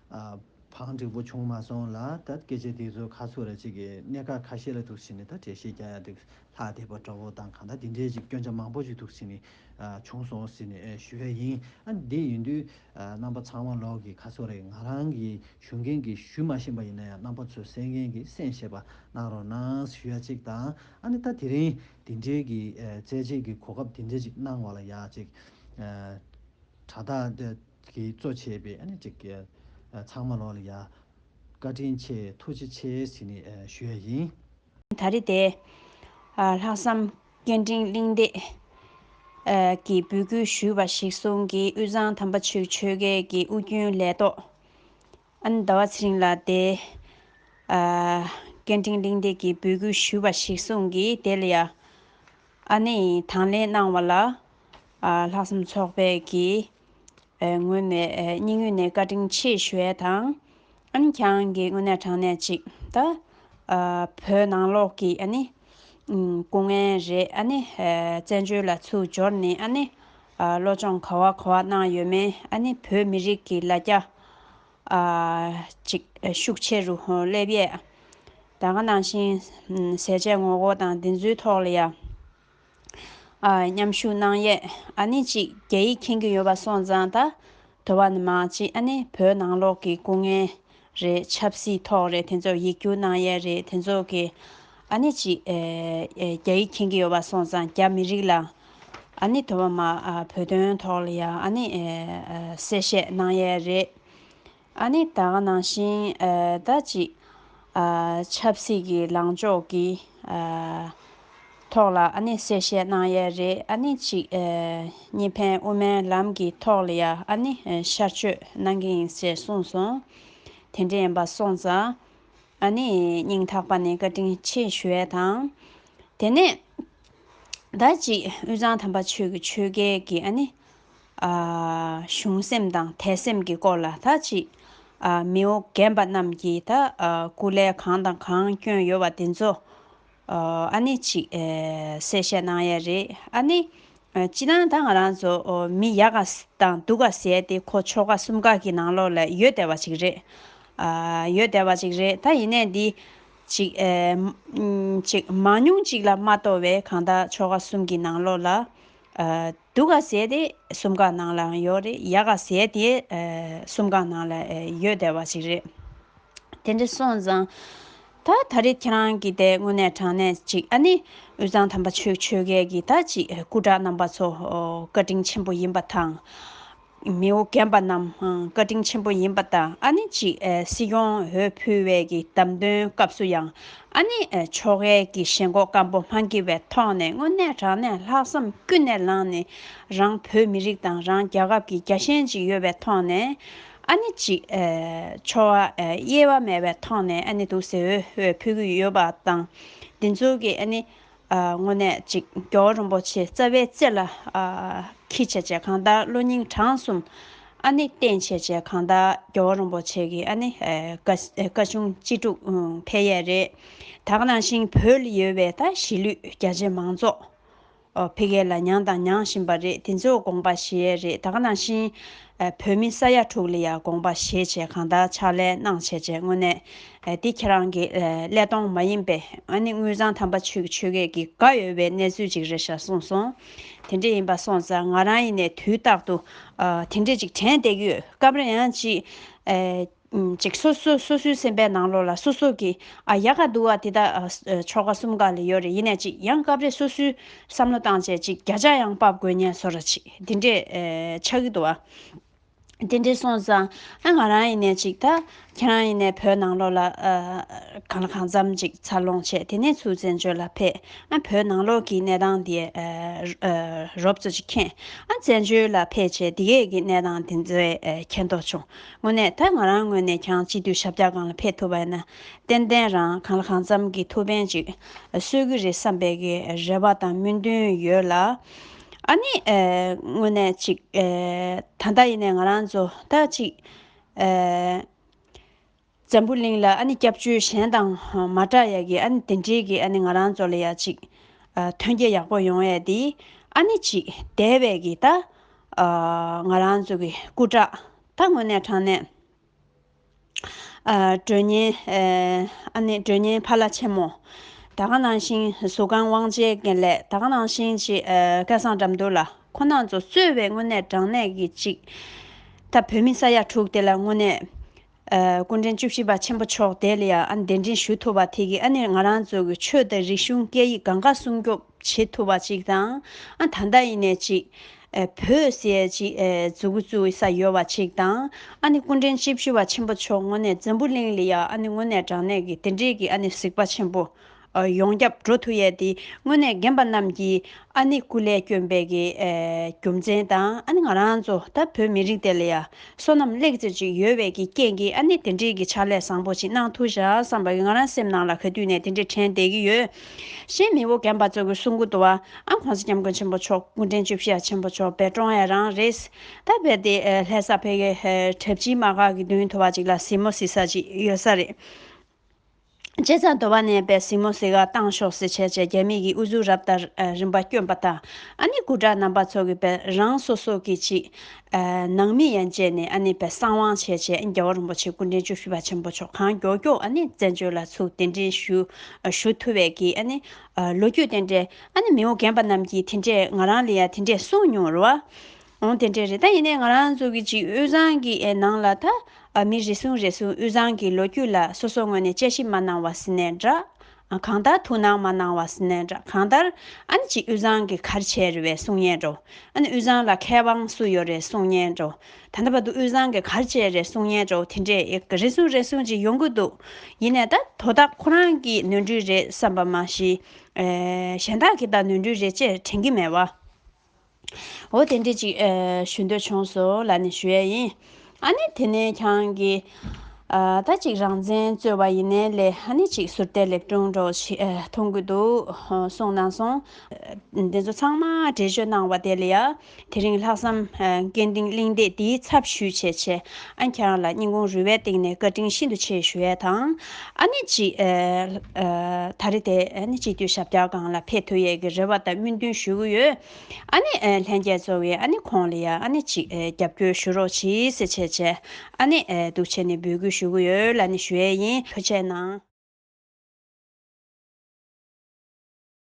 ཨ་བང་འགྲིག་པོ་བྱུང་མ་སོང་ལ། ད་སྐད་ཆ་དེ་ཚོ་ག་ཟེར་བ་རེད། ཅིག་གི་གནད་འགག་ཁ་ཤས་ལ་འདུག་སེ་བྱས་ནས་ད་འགྲེལ་བཤད་རྒྱག་ཡ་དེ་ལྷག་བསྡད་པ་འདྲ་བོ་དང་གང་ལྟར་དེ་འདྲའི་ཅིག་སྐྱོན་ཆ་མང་པོ་ཅིག་འདུག་སེ་བྱས་ནས་ཨ་བྱུང་སོང་ཟེར་ནས་ཨ་ཞུ་ཡ་ཡིན། ཨ་འདི་ཡིན་དུས་ཨ་རྣམ་པ་ཚང་མ་ལོག་གི་ག་ཟེར་བ་རེད། ང་རང་གི་ཞུ་མཁན་གྱིས་ཞུ་མ་ཤེས་པ་ཡིན་ན་ཡང་རྣམ་པ་ཚོས་གསན་མཁན་གྱིས་གསན་ཤེས་པ་གནང་རོགས་གནང་ཞུ་ཡ་གཅིག་དང་། ཨ་ནི་ད་དེ་རིང་འདི་འདྲའི་གི་ཨ་རྩེད་ཆས་ཀྱི་གོ་སྐབས་འདི་འདྲ་ཅིག་གནང་བ་ལ་ཡ་གཅིག་ཨ་དྲ་བདག་གིས་གཙོ་བྱས་པའི་ཨ་ནི་གཅིག་ཨ་ཚང་མ་ལོག་ལ་ཡ་བཀའ་དྲིན་ཆེ་ཐུགས་རྗེ་ཆེ་ཟེར་ནས་ཨ་ཞུ་ཡ་ཡིན། ད་རེས་དེ་ཨ་ལྷག་བསམ་སྐད་འཕྲིན་གླེང་སྟེགས་ཨ་གིས་འབོད་སྐུལ་ཞུས་པ་གཞིར་བཟུང་གིས་དབུས་གཙང་དམ་པ་ཆོས་ཆོས་ཁྲི་གི་དབུ་རྒྱུན་ལས་ཐོག་ཨ་ནི་ཟླ་བ་ཚེ་རིང་ལགས་དེ་ཨ་སྐད་འཕྲིན་གླེང་སྟེགས་ཀྱིས་འབོད་སྐུལ་ཞུས་པ་གཞིར་བཟུང་གིས་དེ་ལ་ཡ་ཨ་ནི་དང་ལེན་གནང་བ་ལ་ཨ་ལྷག་བསམ་ཚོགས་པའི་གི་ཨ་ངོས་ནས་ཨ་སྙིང་དབུས་ནས་བཀའ་དྲིན་ཆེ་ཞུ་ཡ་དང་། ཨ་ནི་ཁྱེད་རང་གིས་དངོས་གནས་དྲང་གནས་ཅིག་ད་ཨ་བོད་ནང་ལོགས་ཀྱི་ཨ་ནི་ཨམ་སྐུ་ངལ་རེད། ཨ་ནི་ཨ་བཙན་བྱོལ་ལ་ཚུར་འབྱོར་ནས་ཨ་ནི་ཨ་སློབ་སྦྱོང་ག་བ་ག་བ་གནང་ཡོད་མེད། ཨ་ནི་བོད་མི་རིགས་ཀྱི་ལ་རྒྱ་ཨ་ཅིག་ཨ་ཤུགས་ཆེ་རུ་སླེབས་ཡས། ད་ག་ནང་བཞིན་ཨམ་ཟས་བཅད་ངོ་རྒོལ་དང་དེ་ཚོའི་ཐོག་ལ་ཡ་ཨ་མཉམ་ཞུགས་གནང་ཡས། ཨ་ནི་ཅིག་རྒྱ་ཡིག་མཁྱེན་གྱི་ཡོད་པ་སོང་ཙང་ད་དོ་བ་ནི་མ་ཅིག་ཨ་ནི་བོད་ནང་ལོགས་ཀྱི་སྐུ་ངལ་རེད། ཆབ་སྲིད་ཐོག་རེད། དེ་ཚོ་ཡིག་སྒྱུར་གནང་ཡས་རེད། དེ་ཚོ་གི་ཨ་ནི་ཅིག་ཨེ་ཨེ་རྒྱ་ཡིག་མཁྱེན་གྱི་ཡོད་པ་སོང་ཙང་རྒྱ་མི་རིགས་ལ་ཨ་ནི་དོ་བ་མ་ཨ་བོད་དོན་ཐོག་ལ་ཡ་ཨ་ནི་ཨེ་ཨེ་གསལ་བཤད་གནང་ཡས་རེད། ཨ་ནི་ད་ག་ནང་བཞིན་ཨ་ད་ཅིག་ཨ་ཆབ་སྲིད་ཀྱི་ལངས་ཕྱོགས་ཀྱི་ཨ་ཐོག་ལ་ཨ་ནི་གསལ་བཤད་གནང་ཡས་རེད། ཨ་ནི་ཅིག་ཨ་གཉིས་ཕན་དབུ་མའི་ལམ་གྱི་ཐོག་ལ་ཡ་ཨ་ནི་ཨ་ཤར་བསྐྱོད་གནང་གི་ཡིན་ཟེར་གསུངས་སོང་། དེ་འདྲ་ཡིན་པ་སོང་ཙང་ཨ་ནི་སྙིང་ཐག་པ་ནས་བཀའ་དྲིན་ཆེ་ཞུ་ཡས་དང་། དེ་ནས་ད་ཅིག་དབུས་གཙང་དམ་པ་ཆོས་ཀྱི་ཆོས་རྒྱལ་གྱི་ཨ་ནི་ཨ་གཞུང་སེམས་དང་དད་སེམས་ཀྱི་སྐོར་ལ་ད་ཅིག་ཨ་མི་དབུ་རྒན་པ་རྣམས་ཀྱིས་ད་ཨ་སྐུ་ལས་གང་དང་གང་བསྐྱོན་ཡོད་པ་དེ་ཚོ་ཨ་ཨ་ནི་ཅིག་ཨེ་གསལ་བཤད་གནང་ཡས་རེད། ཨ་ནི་ཨ་སྤྱིར་བཏང་ད་ང་རང་ཚོ་ཨོ་མི་ཡག་ག་དང་སྡུག་ག་ཟེར་ཏེ་ཁོ་ཆོལ་ཁ་གསུམ་ཀ་གི་ནང་ལོགས་ལ་ཡོད་བསྡད་པ་ཅིག་རེད། ཨ་ཡོད་བསྡད་པ་ཅིག་རེད། ད་ཡིན་ནའི་འདི་ཅིག་ཨེ་ཨམ་ཅིག་མང་ཉུང་ཅིག་ལ་མ་གཏོགས་པའི་གང་ལྟར་ཆོལ་ཁ་གསུམ་གྱི་ནང་ལོགས་ལ་ སྡུག་ག་ཟས་དེ་གསུམ་ཀ་ནང་ལའང་ཡོད་རེད། ཡག་ག་ཟས་དེ་གསུམ་ཀ་ནང་ལ་ཡོད་བསྡད་པ་ཞིག་རེད། དེ་འདྲ་སོང་ཙང་། ད་ད་རེས་ཁྱེད་རང་གིས་དེ་དངོས་གནས་དྲང་གནས་ཅིག་ཨ་ནི་དབུས་གཙང་དམ་པ་ཆོས་ཆོས་རྒྱལ་གྱི་ད་ཅིག་སྐུ་དྲག་རྣམ་པ་ཚོ་བཀའ་དྲིན་ཆེན་པོ་ཡིན་པ་དང་། མི་བོ་རྒན་པ་རྣམས་བཀའ་དྲིན་ཆེན་པོ་ཡིན་པ་དང་། ཨ་ནི་ཅིག་སྲིད་སྐྱོང་འོས་ཕུལ་བའི་གི་བདམས་ཐོན་སྐབས་སུ་ཡང་ཨ་ནི་ཆོལ་ཁའི་གི་ཞེན་ཁོག་སྐམ་པོ་མ་འགྱེས་པའི་ཐོག་ནས་དངོས་གནས་དྲང་གནས་ལྷག་བསམ་ཀུན་ནས་བསླངས་ནས། རང་བོད་མི་རིགས་དང་རང་རྒྱལ་ཁབ་ཀྱི་རྒྱལ་ཞེན་ཅིག་ཡོད་པའི་ཐོག་ནས། ཨ་ནི་ཅིག་ཨེ་ཕྱོགས་ཨེ་དབྱེ་བ་མེད་པའི་ཐོག་ནས་ཨ་ནི་འདུག་སེ་འོས་འོས་ཕུལ་གྱི་ཡོད་པ་དང་། འདི་ཚོ་གི་ཨ་ནི་ཨ་དངོས་གནས་ཅིག་རྒྱལ་བ་རིན་པོ་ཆེ་རྩ་བའི་རྩེ་ལ་ཨ་འཁྱེར་བྱས་བྱས་གང་ལྟར་བློ་སྙིང་བྲང་གསུམ་ཨ་ནི་བསྟེན་བྱས་བྱས་གང་ལྟར་རྒྱལ་བ་རིན་པོ་ཆེ་གི་ཨ་ནི་ཨེ་བཀའ་བཀའ་གཞུང་ཅི་སྒྲུབ་ཨུམ་ཕེབས་ཡས་རེད། ད་ག་ནང་བཞིན་བོད་ལ་ཡོད་པའི་ད་གཞིས་ལུས་རྒྱ་ཆེ་མང་ཚོགས། ཨོ་ཕ་གི་ལ་མྱངས་དང་མྱང་བཞིན་པ་རེད། དེ་ཚོ་དགོངས་པ་བཞེས་རེད། ད་ག་ནང་བཞིན་ཨ་བོད་མི་ས་ཡ་དྲུག་ལ་ཡང་དགོངས་པ་བཞེས་བྱས་གང་ལྟར་ཕྱག་ལས་གནང་བྱས་བྱས་དངོས་གནས་ཨ་འདི་ཁྱེད་རང་གི་ཨ་ཀླད་སྟོང་མ་ཡིན་པའི་ཨ་ནི་དངུལ་བཟང་དམ་པ་ཆོས་ཀྱི་ཆོས་སྐད་ཀྱི་དགའ་ཡོད་པའི་གནས་ཚུལ་ཅིག་རེད་ཤག་གསུངས་སོང་། དེ་འདྲ་ཡིན་པ་སོང་ཙང་ང་རང་ཡིན་ནས་དུས་རྟག་ཏུ་ཨ་དེ་འདྲ་ཅིག་དྲན་བསྡད་ཀྱི་ཡོད། སྐབས་རེ་ཡང་ཅིག་ཨ། ཅིག་སོ་སོ་སོ་སོའི་སེམས་པའི་ནང་ལོགས་ལ་སོ་སོ་གི་ཨ་ཡག་ག་སྡུག་ག་དེ་ད་ཨ་ཆོལ་ཁ་གསུམ་ཀ་ལ་ཡོད་རེད། ཡིན་ནའི་ཅིག་ཡང་སྐབས་རེ་སོ་སོའི་བསམ་བློ་བཏང་བྱས་ཅིག་བརྒྱ་ཆ་ཡང་ཕབ་དགོས་ཉེན་བཟོ་འདྲ་ཅིག་དེ་འདྲས་ཨ་ཆགས་ཀྱི་འདུག་བ། དེ་འདྲས་སོང་ཙང་ཨ་ང་རང་ཡིན་ནའི་ཅིག་ད་ཁྱེད་རང་ཡིན་ནའི་བོད་ནང་ལོགས་ལ་ཨ་གང་ལ་གང་འཚམ་ཅིག་འཚར་ལོངས་བྱས། དེ་ནས་ཚུར་བཙན་བྱོལ་ལ་ཕེབས། ཨ་བོད་ནང་ལོགས་ཀྱི་གནས་སྟངས་དེ་ཨ་ཨ་རོབ་ཙམ་ཅིག་མཁྱེན། ཨ་བཙན་བྱོལ་ལ་ཕེབས་བྱས་དེ་གས་ཀྱི་གནས་སྟངས་དེ་ཚོའི་ཨ་མཁྱེན་རྟོགས་བྱུང་། དངོས་གནས་ད་ང་རང་ངོས་ནས་ཀྱང་སྤྱི་འཐུས་ཞབས་བཀྱག་སྒང་ལ་ཕེབས་ཐུབ་པ་ཡིན་ན་ཏན་ཏན་རང་གང་ལ་གང་འཚམ་གྱི་ཐུགས་ཕན་ཅིག་གསོས་ཀྱི་རེད་བསམ་པའི་གི་རེ་བ་དང་སྨོན་འདུན་ཡོད་ལ། ཨ་ནི་ཨེ་དངོས་གནས་ཅིག་ཨེ་ད་ལྟ་ཡིན་ནའི་ང་རང་ཚོ་ད་ཅིག་ཨེ་འཛམ་བུ་གླིང་ལ་ཨ་ནི་སྐྱབས་བཅོལ་གཞན་དང་མ་འདྲ་ཡ་གི་ཨ་ནི་དེ་འདྲའི་གི་ཨ་ནི་ང་རང་ཚོ་ལ་ཡ་ཅིག་ཨེ་ཐོན་སྐྱེད་ཡག་པོ་ཡོང་ཡ་དེ་ཨ་ནི་ཅིག་འདས་པའི་གི་ད་ཨེ་ང་རང་ཚོ་གི་སྐུ་དྲག་ད་དངོས་གནས་དྲང་གནས། ཨ་མགྲོན་གཉེར་ཨ་ཨ་ནི་མགྲོན་གཉེར་ཕ་ལྷ་ཆེན་མོ། ད་ག་ནང་བཞིན་གཟུ་ཁང་དབང་ཆེན་དགེ་ལེགས། ད་ག་ནང་བཞིན་ཅིག་ཨ་སྐལ་བཟང་དགྲ་འདུལ་ལགས་ཁོང་རྣམ་ཚོ་གཙོས་པའི་དངོས་གནས་དྲང་གནས་ཀྱི་ཅིག་ད་བོད་མི་ས་ཡ་དྲུག་དེ་ལ་དངོས་གནས་ཨ་སྐུ་ཕྲེང་བཅུ་བཞི་པ་ཆེན་པོ་མཆོག་དེ་ལ་ཡང་ཨ་ནི་གདན་འདྲེན་ཞུ་ཐུབ་པ་དེ་གིས་ཨ་ནི་ང་རང་ཚོ་གི་ཆོས་དང་རིག་གཞུང་སྐད་ཡིག་གང་ག་སྲུང་སྐྱོབ་བྱེད་ཐུབ་པ་ཅིག་དང་། ཨ་ད་ལྟ་ཡིན་ནའི་ཅིག་ཨེ་བོད་ཟེར་ཅིག་ཨེ་མཛུབ་གུ་བཙུགས་ས་ཡོད་པ་ཅིག་དང་། ཨ་ནི་སྐུ་ཕྲེང་བཅུ་བཞི་པ་ཆེན་པོ་མཆོག་དངོས་གནས་འཛམ་བུ་གླིང་ལ་ཡ་ཨ་ནི་དངོས་གནས་དྲང་གནས་ཀྱི་དེ་འདྲའི་གི་ཨ་ནི་གཟིགས་པ་ཆེན་པོ་ཨ་ཡོངས་ཁྱབ་འགྲོ་ཐུབ་ཡས་དེ་དངོས་གནས་རྒན་པ་རྣམས་ཀྱིས་ཨ་ནི་སྐུ་ལས་བསྐྱོན་པའི་གི་ཨེ་རྒྱུ་མཚན་དང་། ཨ་ནི་ང་རང་ཚོ་ད་བོད་མི་རིགས་དེ་ལ་ཡ་བསོད་ནམས་ལེགས་ཙམ་ཅིག་ཡོད་པའི་གི་རྐྱེན་གྱིས་ཨ་ནི་དེ་འདྲའི་གི་ཕྱག་ལས་བཟང་པོ་ཅིག་གནང་ཐུབ་བཞག་བསམ་པ་གི་ང་རང་སེམས་ནང་ལ་ག་དུས་ནས་དེ་འདྲའི་དྲན་བསྡད་ཀྱི་ཡོད། གཞན་མི་བོ་རྒན་པ་ཚོ་གི་གསུང་གི་འདུག་བ། ཨ་༸གོང་ས་༸སྐྱབས་མགོན་ཆེན་པོ་མཆོག་སྐུ་ཕྲེང་བཅུ་བཞི་པ་ཆེན་པོ་མཆོག་འབད་བརྩོན་ཡ་རང་རེད། ད་རྦད་དེ་ཨ་ལྷ་ས་ཕ་གི་ཨ་གྲྭ་བཞི་མ་ག་གི་མདུན་ཐོ་བ་ཅིག་ལ་གཟིགས་མོ་གཟིགས་ས་ཅིག་ཡོད་ས་རེད། བྱས་ཙང་དོ་བ་ནས་པའི་གཟིགས་མོ་གཟིགས་ག་བཏང་ཤོག་ཟེར་བྱས་བྱས་རྒྱ་མི་གི་ཨུ་ཚུགས་རབ་དང་རིམ་པ་བསྐྱོན་པ་དང་། ཨ་ནི་སྐུ་དྲག་རྣམ་པ་ཚོ་གི་པའི་རང་སོ་སོ་གི་ཅིག་ཨ་ནང་མི་ཡན་ཆད་ནས་ཨ་ནི་པའི་གསང་དབང་བྱས་བྱས་རྒྱལ་བ་རིན་པོ་ཆེ་སྐུ་ཕྲེང་བཅུ་བཞི་པ་ཆེན་པོ་མཆོག་གང་མགྱོགས་མགྱོགས་ཨ་ནི་བཙན་བྱོལ་ལ་ཚུར་གདན་འདྲེན་ཞུ་ཞུ་ཐུབ་པའི་གི་ཨ་ནི་ལོ་རྒྱུས་དེ་འདྲས་ཨ་ནི་མི་བོ་རྒན་པ་རྣམས་ཀྱིས་དེ་འདྲས་ང་རང་ལ་ཡ་དེ་འདྲས་གསུངས་མྱོང་རེད་བ། འོང་དེ་འདྲས་རེད། ད་ཡིན་ནའི་ང་རང་ཚོ་གི་ཅིག་དབུས་གཙང་གི་ཨེ་ནང་ལ་ད་ཨ་མི་རེ་ཟུང་རེ་ཟུང་དབུས་གཙང་གི་ལོ་རྒྱུས་ལ་སོ་སོ་ངོས་ནས་དཔྱད་ཞིབ་མ་གནང་བ་ཟེར་ནའི་འདྲ། ཨ་གང་ལྟར་ཐུགས་སྣང་མ་གནང་བ་ཟེར་ནའི་འདྲ། གང་ལྟར་ཨ་ནི་ཅིག་དབུས་གཙང་གི་ག་རེ་བྱས་རེད་བས་གསུང་མཁན་འདྲ། ཨ་ནི་དབུས་གཙང་ལ་མཁས་དབང་སུ་ཡོད་རེད་གསུང་མཁན་འདྲ། ད་ལྟ་བར་དུ་དབུས་གཙང་གི་ག་རེ་བྱས་རེད་གསུང་མཁན་འདྲ། དེ་འདྲས་ཨེ་རེ་ཟུང་རེ་ཟུང་ཅིག་ཡོང་གི་འདུག་ཡིན་ནའི་ད་དོ་བདག་ཁོ་རང་གི་ནོར་འཁྲུལ་རེད་བསམ་པ་མ་གཞི་ཨེ་གཞན་དག་གི་ད་ནོར་འཁྲུལ་རེད་ཅེས་དྲན་གྱི་མེད་བ། འོ་དེ་འདྲ་ཅིག་ཨེ་ཞུ་འདོད་བྱུང་སོང་ལབ་ནས་ཞུ་ཡས་ཡིན། ཨ་ནི་དེ་ནས་ཁྱེད་རང་གིས་ཨ་ད་ཅིག་རང་བཙན་རྩོད་པ་ཡིན་ནའི་ལས་ཨ་ནི་ཅིག་ཟུར་བལྟས་ལེབ་ཀྲུང་འདྲ་བོ་ཞིག་ཨེ་མཐོང་གི་འདུག་གསུངས་གནང་སོང་། འདི་ཚོ་ཚང་མ་འགྲེལ་བརྗོད་གནང་བ་དེ་ལ་ཡ་དེ་རིང་ལྷག་བསམ་ཨེ་སྐྱེ་ལྡན་གླིང་སྡེ་འདིའི་ཚབ་ཞུས་བྱས་བྱས་ཨ་ཁྱེད་རང་ལ་སྙིང་ཁུང་རུས་པའི་གཏིང་ནས་བཀའ་དྲིན་ཤིན་ཏུ་ཆེ་ཞུ་ཡས་དང་། ཨ་ནི་ཅིག་ཨེ་ཨེ་ད་རེས་དེ་ཨ་ནི་སྤྱི་འཐུས་ཞབས་བཀྱག་སྒང་ལ་ཕེབས་ཐུབ་ཡས་ཀྱི་རེ་བ་དང་སྨོན་འདུན་ཞུ་གི་ཡོད། ཨ་ནི་ཨེ་ལྷན་རྒྱས་ཚོ་གིས་ཨ་ནི་ཁོང་ལ་ཡ་ཨ་ནི་ཅིག་ཨེ་རྒྱབ་སྐྱོར་ཞུ་རོགས་གྱིས་ཟེར་བྱས་བྱས་ཨ་ནི་ཨེ་འདུག་བྱས་ནས་འབོད་སྐུལ་ཞུ་གི་ཡོད་ལབ་ནས་ཞུ་ཡས་ཡིན། ཐུགས་རྗེ་གནང་།